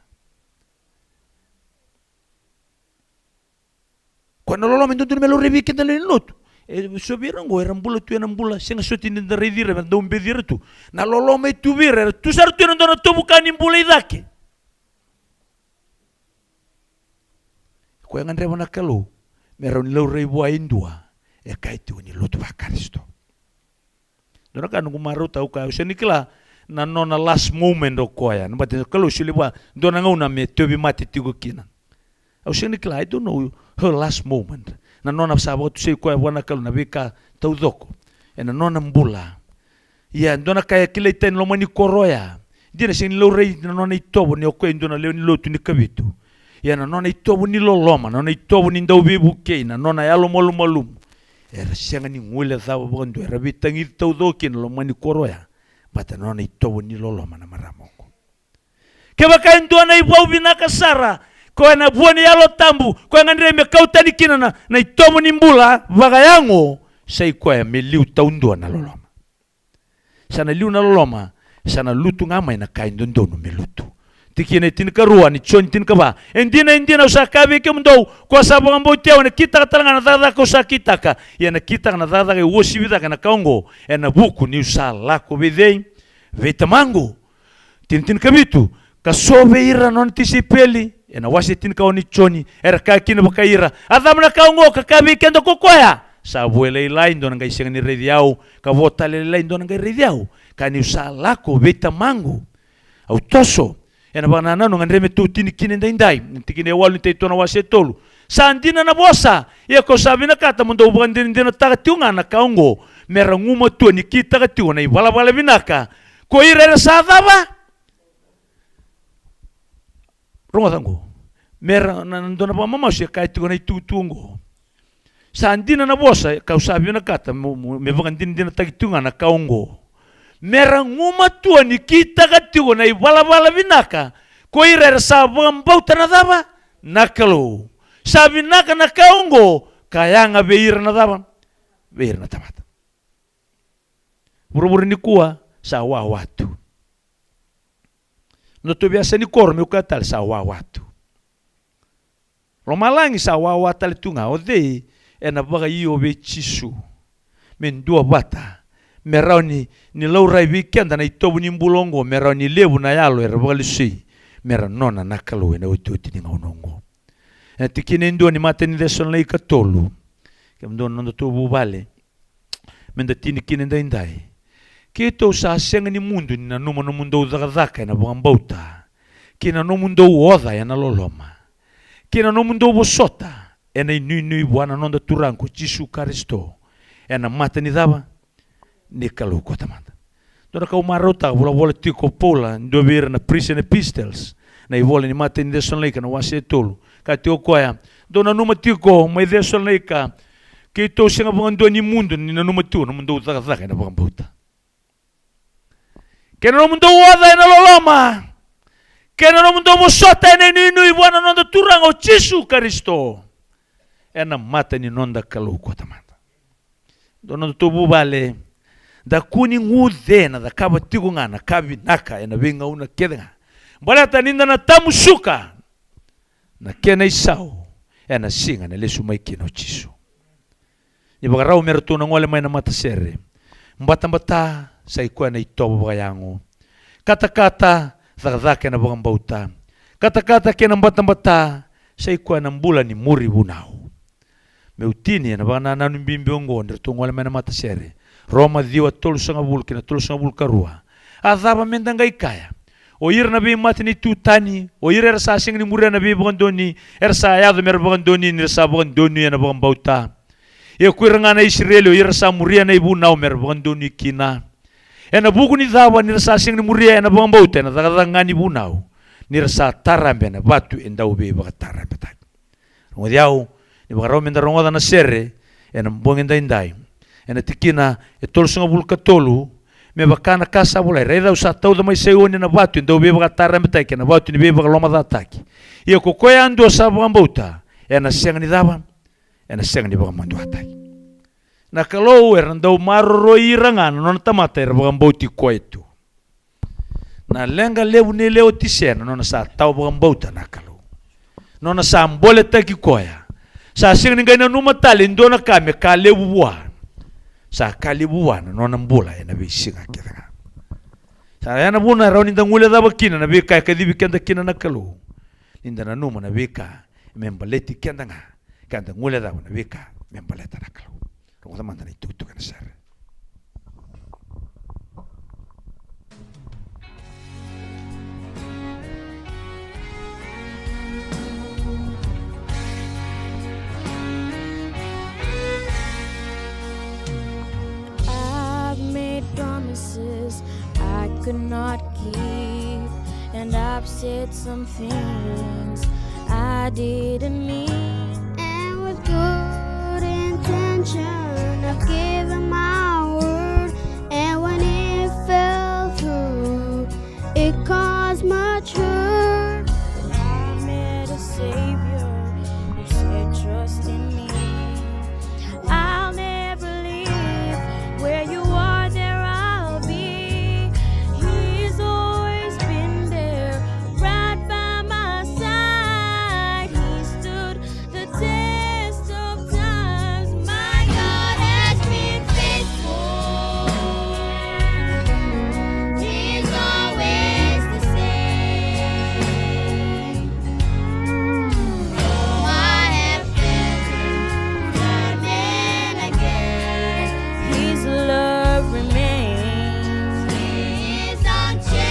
Koya na loloma e dodonu me laurai vei keda na lewe ni lotu. E so vei ira oqo era bula tu ena bula, sega soti ni da raici ira, era dau beci ira tu. Na loloma e tu vei ira, era tu sara tu ena dua na tovuka ni bula i cake. Koya e gadreva na Kalou me rawa ni laurai vua e dua e kaya tiko ni lotu vaKarisito. Dua na ka noqu marautaka, au kaya, au sega ni kila na nona last moment o koya. Na mate, na Kalou solia vua dua na gauna me tauvimate tiko kina. Au sega ni kila, I don't know her last moment. Na nona sa vakatusai koya vua na Kalou na veika taucoko ena nona bula. Ia, dua na ka e kilai tani loma ni koro oya. Dina sega ni laurai na nona itovo ni o koya e dua na lewe ni lotu ni Kavitu. Ia na nona itovo ni loloma, na nona itovo ni dau veivukei, na nona yalomalumalumu, era sega ni guilecava vakadua, era veitagici taucoko kina loma ni koro oya. Vata na nona itovo ni loloma na marama oqo. Kevaka e dua na ivau vinaka sara, koya na vua ni Yalo Tabu, koya gadrevi me kau tani kina na, na itovo ni bula vakayago, sa i koya me liu taudua na loloma. Sa na liu na loloma, sa na lutu ga mai na ka e dodonu me lutu. Tikina e tinikarua ni Joni tinikava. E dina, e dina, au sa kaya vei kemudou, ko sa vakabauti au ena kitaka tale ga na cakacaka au sa kitaka. Ia ena kitaka na cakacaka e uasivi cake na ka oqo, ena vuku niu sa lako vei cei? Vei Tamaqu. Tinitinikavitu, ka so vei ira na nona tisaipeli, ena wase tinikaono ni Joni, era kaya kina vakai ira, a cava na ka oqo ka kaya vei keda ko koya, sa vo e lailai dua na qai sega ni raici au, ka vo tale e lailai dua na qai raici au, ka niu sa lako vei Tamaqu. Au toso, ena vakanananu gadrevi me tou tini kina edaidai, na tikina e walu ni Tito na wase e tolu. Sa dina na vosa, ia kau sa vinakata mo dou vakadinadinataka tiko ga na ka oqo, me ra gumatua ni kitaka tiko na ivalavala vinaka ko ira era sa cava? Rogoca oqo. Me ra, na, na dua na vakamamasu e kaya tiko na itukutuku oqo. Sa dina na vosa, kau sa vinakata mo, mo, me vakadinadinataki tiko ga na ka oqo. Me ra gumatua ni kitaka tiko na ivalavala vinaka ko ira era sa vakabauta na cava? Na Kalou. Sa vinaka na ka oqo, ka yaga vei ira na cava? vei ira na tamata. Vuravura nikua sa wawa tu. Nodatou veiyasa ni koro, meu kaya tale, sa wawa tu. Lomalagi sa wawa tale tu ga. O cei ena vakaio vei Jisu me duavata, me rawa ni, ni laurai vei keda na itovo ni bula oqo, me rawa ni levu na yalo era vakalesui me ra nona na Kalou ena iotioti ni gauna oqo? Ena tikina e dua ni matai ni Cesalonaika tolu, kemudou na nodatou vuvale, meda tini kina edaidai. Keitou sa sega ni mudu ni nanuma nomudou cakacaka ena vakabauta, kei na nomudou oca ena loloma, kei na nomudou vosota ena inuinui vua na noda Turaga ko Jisu Karisito, ena mata ni cava? Ni Kalou ko Tamada. Dua na ka au marautaka, volavola tiko o Paula, dua vei ira na prison epistles, na ivola ni matai ni Cesalonaika na wase e tolu. Kaya tiko o koya, dou nanuma tiko mai Cesalonaika, keitou sega vakadua ni mudu ni nanuma tu nomudou cakacaka ena vakabauta, kei na nomudou oca ena loloma, kei na nomudou vosota ena inuinui vua na noda Turaga o Jisu Karisito, ena mata ni noda Kalou ko Tamada. Dua na nodatou vuvale, da kua ni guce na cakava tiko ga na ka vinaka ena veigauna kece ga, baleta ni da na tamusuka na kena isau ena siga ena lesu mai kina o Jisu. Ni vakarau me ratou na gole mai na matasere. Batabata sa i koya na itovo vakayago. Katakata, cakacaka ena vakabauta. Katakata kei na batabata sa i koya na bula ni muri vunau. Meu tini ena vakanananu bibi oqo ni ratou gole mai na matasere. Roma ciwa, tolusagavulu kei na tolusagavulu karua. A cava meda qai kaya? O ira na veimatanitu tani, o ira era sa sega ni muria na veivakadonui, era sa yaco mera vakadonui ni ra sa vakadonuya na vakabauta. Ia ko ira ga na Isireli, o ira sa muria na ivunau mera vakadonui kina. Ena vuku ni cava ni ra sa sega ni muria ena vakabauta, ena cakacaka ga ni vunau, ni ra sa tarabe ena vatu e dau veivakatarabetaki. Rogoci au, ni vakarau meda rogoca na sere ena bogi edaidai, ena tikina e tolusagavulu ka tolu, me vaka na ka sa volai, raica au sa tauca mai Saioni na vatu e dau veivakatarabetaki, ena vatu ni veivakalomacataki. Ia ko koya yadua sa vakabauta, ena sega ni cava? Ena sega ni vakamaduataki. Na Kalou era dau maroroi ira ga na nona tamata era vakabauti koya tu. Na leqa levu ni Leotisea na nona sa tawa vakabauta na Kalou. Nona sa boletaki koya. Sa sega ni qai nanuma tale e dua na ka me ka levu vua. Sa ka levu vua na nona bula ena veisiga kece ga. Sa ya na vuna e rawa ni da guilecava kina na veika e kacivi keda kina na Kalou. Ni da nanuma na veika me baleti keda ga, ka da guilecava na veika me baleta na Kalou. Rogoca mada na itukutuku ena sere. I've made promises I could not keep, and I've said some things I didn't mean. And with good intention, I've given my word, and when it fell through, it caused much hurt. I met a Savior who said, "Trust in me." I'll never leave. Where you are, there I'll be. He's always been there, right by my side. He stood the test of times. My God has been faithful. He's always the same. Though I have failed time and again, His love remains. He is unchanged.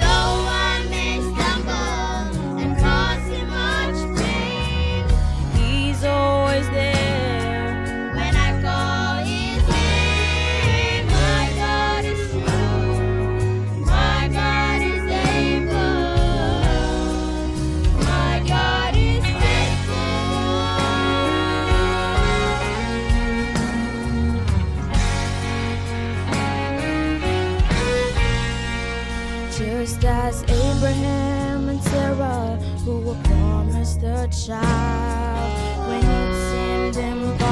Though I may stumble and cause Him much pain, He's always there. When I call His name, my God is true. My God is able. My God is faithful. Just as Abraham and Sarah, who were promised a child, when it seemed impossible,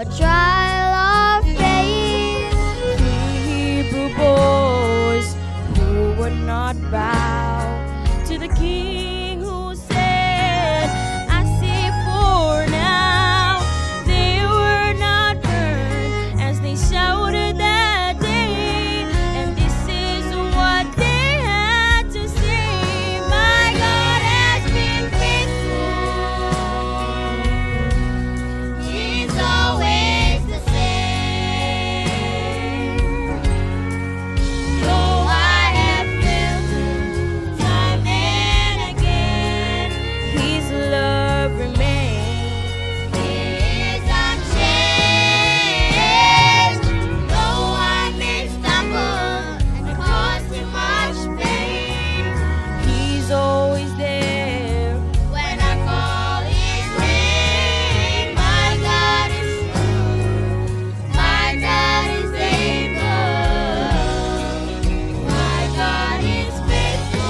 A trial of faith. Three Hebrew boys who would not bow to the king who said, "I see for now." They were not burned as they shouted that day, and this is what they had to say. My God has been faithful. He's always the same. Though I have failed him time and again, his love remains. He is unchanged. Though I may stumble and cause him much pain, he's always there. When I call his name, my God is true. My God is able. My God is faithful.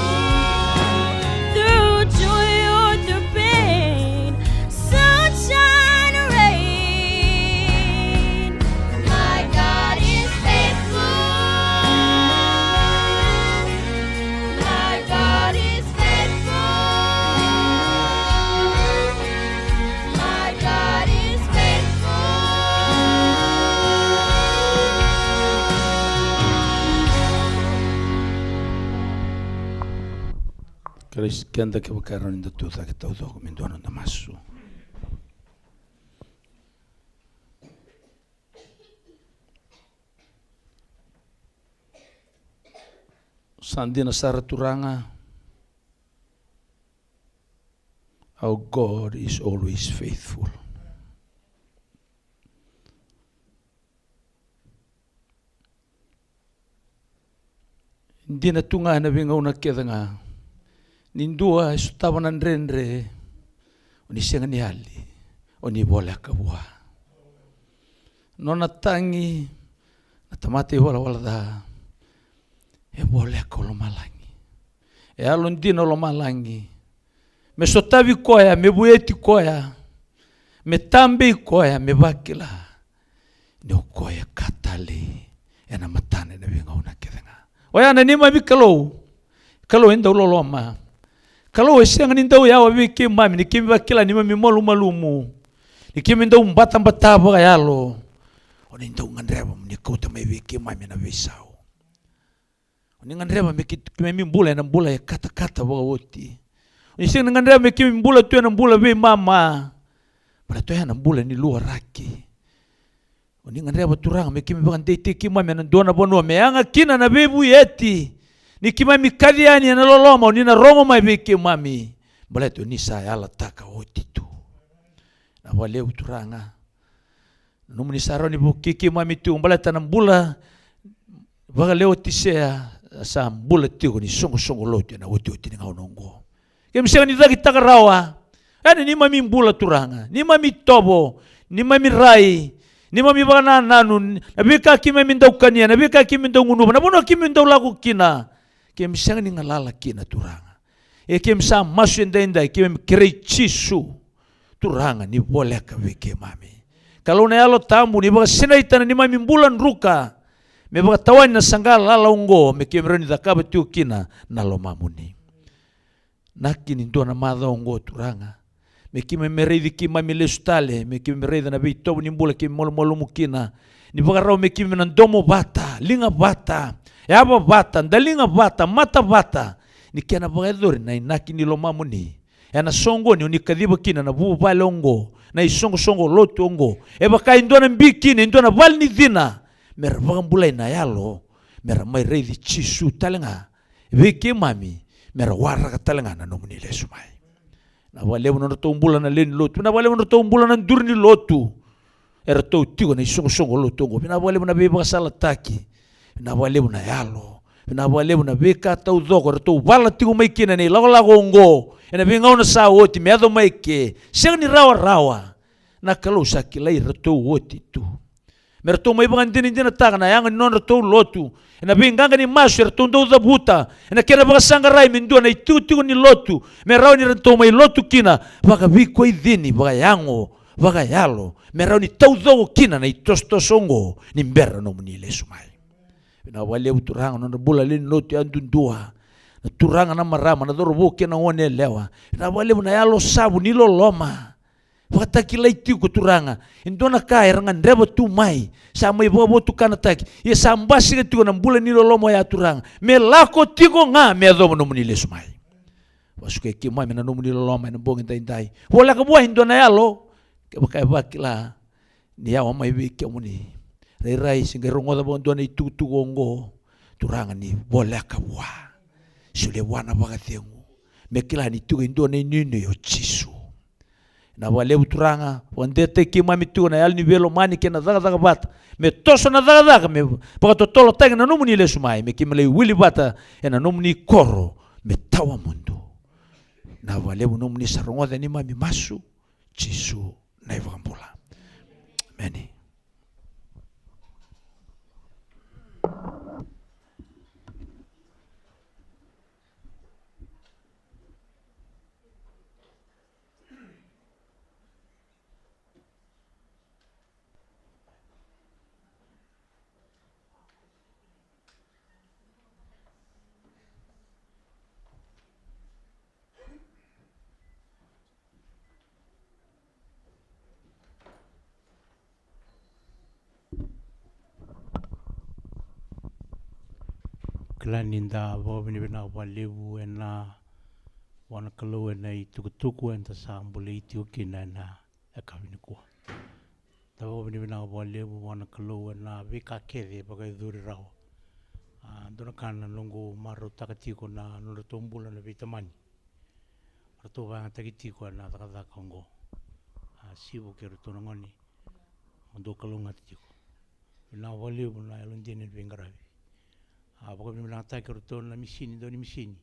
Through joy or through pain, sunshine or rain, my God is faithful. My God is faithful. My God is faithful. Kerea keda kevaka e rawa ni da tucake taucoko me dua na noda masu. Sa dina sara Turaga. Our God is always faithful. Dina tu ga ena veigauna kece ga. Ni dua e sotava na dredre, o ni sega ni yali, o ni voleka vua. Nona tagi na tamata ivalavala ca, e voleka o lomalagi. E yalodina o lomalagi me sotavi koya, me vueti koya, me tabei koya, me vakila ni o koya e ka talei ena matana ena veigauna kece ga. Oya na neimami Kalou, Kalou e dau loloma. Kalou e sega ni dau yawa vei keimami ni keimami vakila ni keimami malumalumu, ni keimami dau batabata vakayalo. O ni dau gadreva mo ni kauta mai vei keimami na veisau. O ni gadreva me kei, keimami bula ena bula e katakata vakaoti. O ni sega ni gadreva me keimami bula tu ena bula veimama, baleta oya na bula ni luaraki. O ni gadreva Turaga me keimami vakadeitaki keimami ena dua na vanua me yaga kina na veivueti. Ni keimami kaci yani ena loloma, o ni na rogo mai vei keimami, baleta o ni sa yalataka oti tu. Na vakalevu Turaga, na nomuni sa rawa ni vukei keimami tiko baleta na bula vakaleotisea, sa bula tiko ni soqosoqo lotu ena otioti ni gauna oqo. Keimami sega ni cakitaka rawa. Ena neimami bula Turaga, neimami tovo, neimami rai, neimami vakanananu, na veika keimami dau kania, na veika keimami dau gunuva, na vanua keimami dau lako kina, keimami sega ni galala kina Turaga. E keimami sa masu edaidai, keimami kerei Jisu Turaga ni voleka vei keimami. Kalou na Yalo Tabu, ni vakasinaita na neimami bula druka me vakatawani na saqa lala oqo, me keimami rawa ni cakava tiko kina na lomamuni. Inaki ni dua na macawa oqo Turaga, me keimami raici keimami lesu tale, me keimami raica na veitovo ni bula keimami malumalumu kina. Ni vakarau me keimami na domo vata, liga vata, yava vata, daliga vata, mata vata, ni kena vakayacori na inaki ni lomamuni ena soqoni o ni kaciva kina na vuvale oqo, na isoqosoqo lotu oqo. E vaka e dua na bikini, e dua na vale ni cina, me ra vakabulai na yalo, me ra mai raici Jisu tale ga vei keimami, me ra waraka tale ga na nomuni lesu mai. Vinaka vakalevu na nodratou bula na lewe ni lotu, vinaka vakalevu na nodratou bula na duru ni lotu. Eratou tiko na isoqosoqo lotu oqo, vinaka vakalevu na veivakasalataki, vinaka vakalevu na yalo, vinaka vakalevu na veika taucoko eratou vala tiko mai kina ena ilakolako oqo ena veigauna sa oti me yaco mai ke. Sega ni rawarawa, na Kalou sa kilai iratou oti tu. Me ratou mai vakadinadinataka na yaga ni nodratou lotu ena veiqaqa ni masu eratou dau cavuta, ena kena vakasaqarai me dua na itikotiko ni lotu me rawa ni ratou mai lotu kina vakaveikoicini, vakayago, vakayalo me rawa ni taucoko kina na itosotoso oqo ni bera nomuni lesu mai. Vinaka vakalevu Turaga na nodra bula lewe ni lotu yadudua, na turaga na marama, na cauravou kei na gone yalewa. Vinaka vakalevu na yalo savu ni loloma. Vakatakilai tiko Turaga e dua na ka era gadreva tu mai, sa mai vakavotukanataki, ia sa basika tiko na bula ni loloma oya Turaga, me lako tiko ga me yacova nomuni lesu mai. Vakasukai keimami ena nomuni loloma ena bogi daidai. Voleka vua e dua na yalo, kevaka e vakila ni yawa mai vei kemuni, rairai se qai rogoca vakadua na itukutuku oqo, Turaga ni voleka vua. Solia vua na vakacegu me kila ni tiko e dua na inuinui o Jisu. Vinaka vakalevu Turaga, vakadewataki keimami tiko na yalo ni veilomani kei na cakacaka vata, me toso na cakacaka me vakatotolotaki na nomuni lesu mai, me keimami lai wili vata ena nomuni koro me tawamudu. Vinaka vakalevu nomuni sa rogoca neimami masu, Jisu na iVakabula. Emeni. Kila ni da vakavinavinaka vakalevu ena vua na Kalou ena itukutuku eda sa bulai tiko kina ena yakavi nikua. Da vakavinavinaka vakalevu vua na Kalou ena veika kece e vakayacori rawa. A, dua na ka na noqu marautaka tiko na nodratou bula na veitamani. Ratou vakayagataki tiko ena cakacaka oqo. A, Sivu kei ratou na gone. Mo dou kalougata tiko. Vinaka vakalevu na yalodina ni veiqaravi. A, vakavinavinakataki ratou na misini, dau ni misini.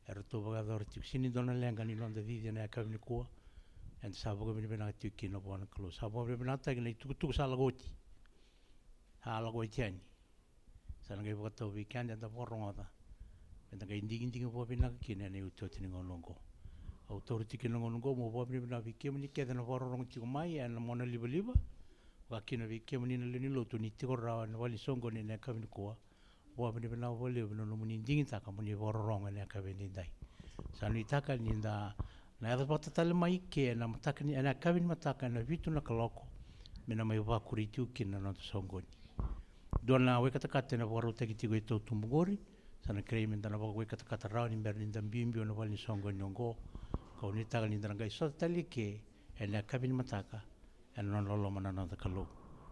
Eratou vakayacora tiko. Sega ni dua na leqa ni noda cici ena yakavi nikua. Eda sa vakavinavinaka tiko kina vua na Kalou. Sa vakavinavinakataki na itukutuku sa lako oti. Sa lako oti yani. Sa na qai vakatau vei keda eda vakarogoca. Meda qai digidigi vakavinaka kina ena iotioti ni gauna oqo. Au taura tiko kina na gauna oqo meu vakavinavinaka vei kemuni kece na vakarorogo tiko mai ena monalivaliva. Vakakina vei kemuni na lewe ni lotu ni tiko rawa ena vale ni soqoni ena yakavi nikua. Vakavinavinaka vakalevu na nomuni digitaka mo ni vakarorogo ena yakavi edaidai. Sa nuitaka ni da na yaco vata tale mai ke ena mataka ni, ena yakavi ni mataka ena vitu na kaloko, me na mai vakuri tiko kina na noda soqoni. Dua na wai katakata ena vakarautaki tiko e tautuba oqori, sa na kerei me da na vakawai katakata rawa ni bera ni da biubiu ena vale ni soqoni oqo. Kau nuitaka ni da na qai sota tale ke ena yakavi ni mataka, ena nona loloma na noda Kalou.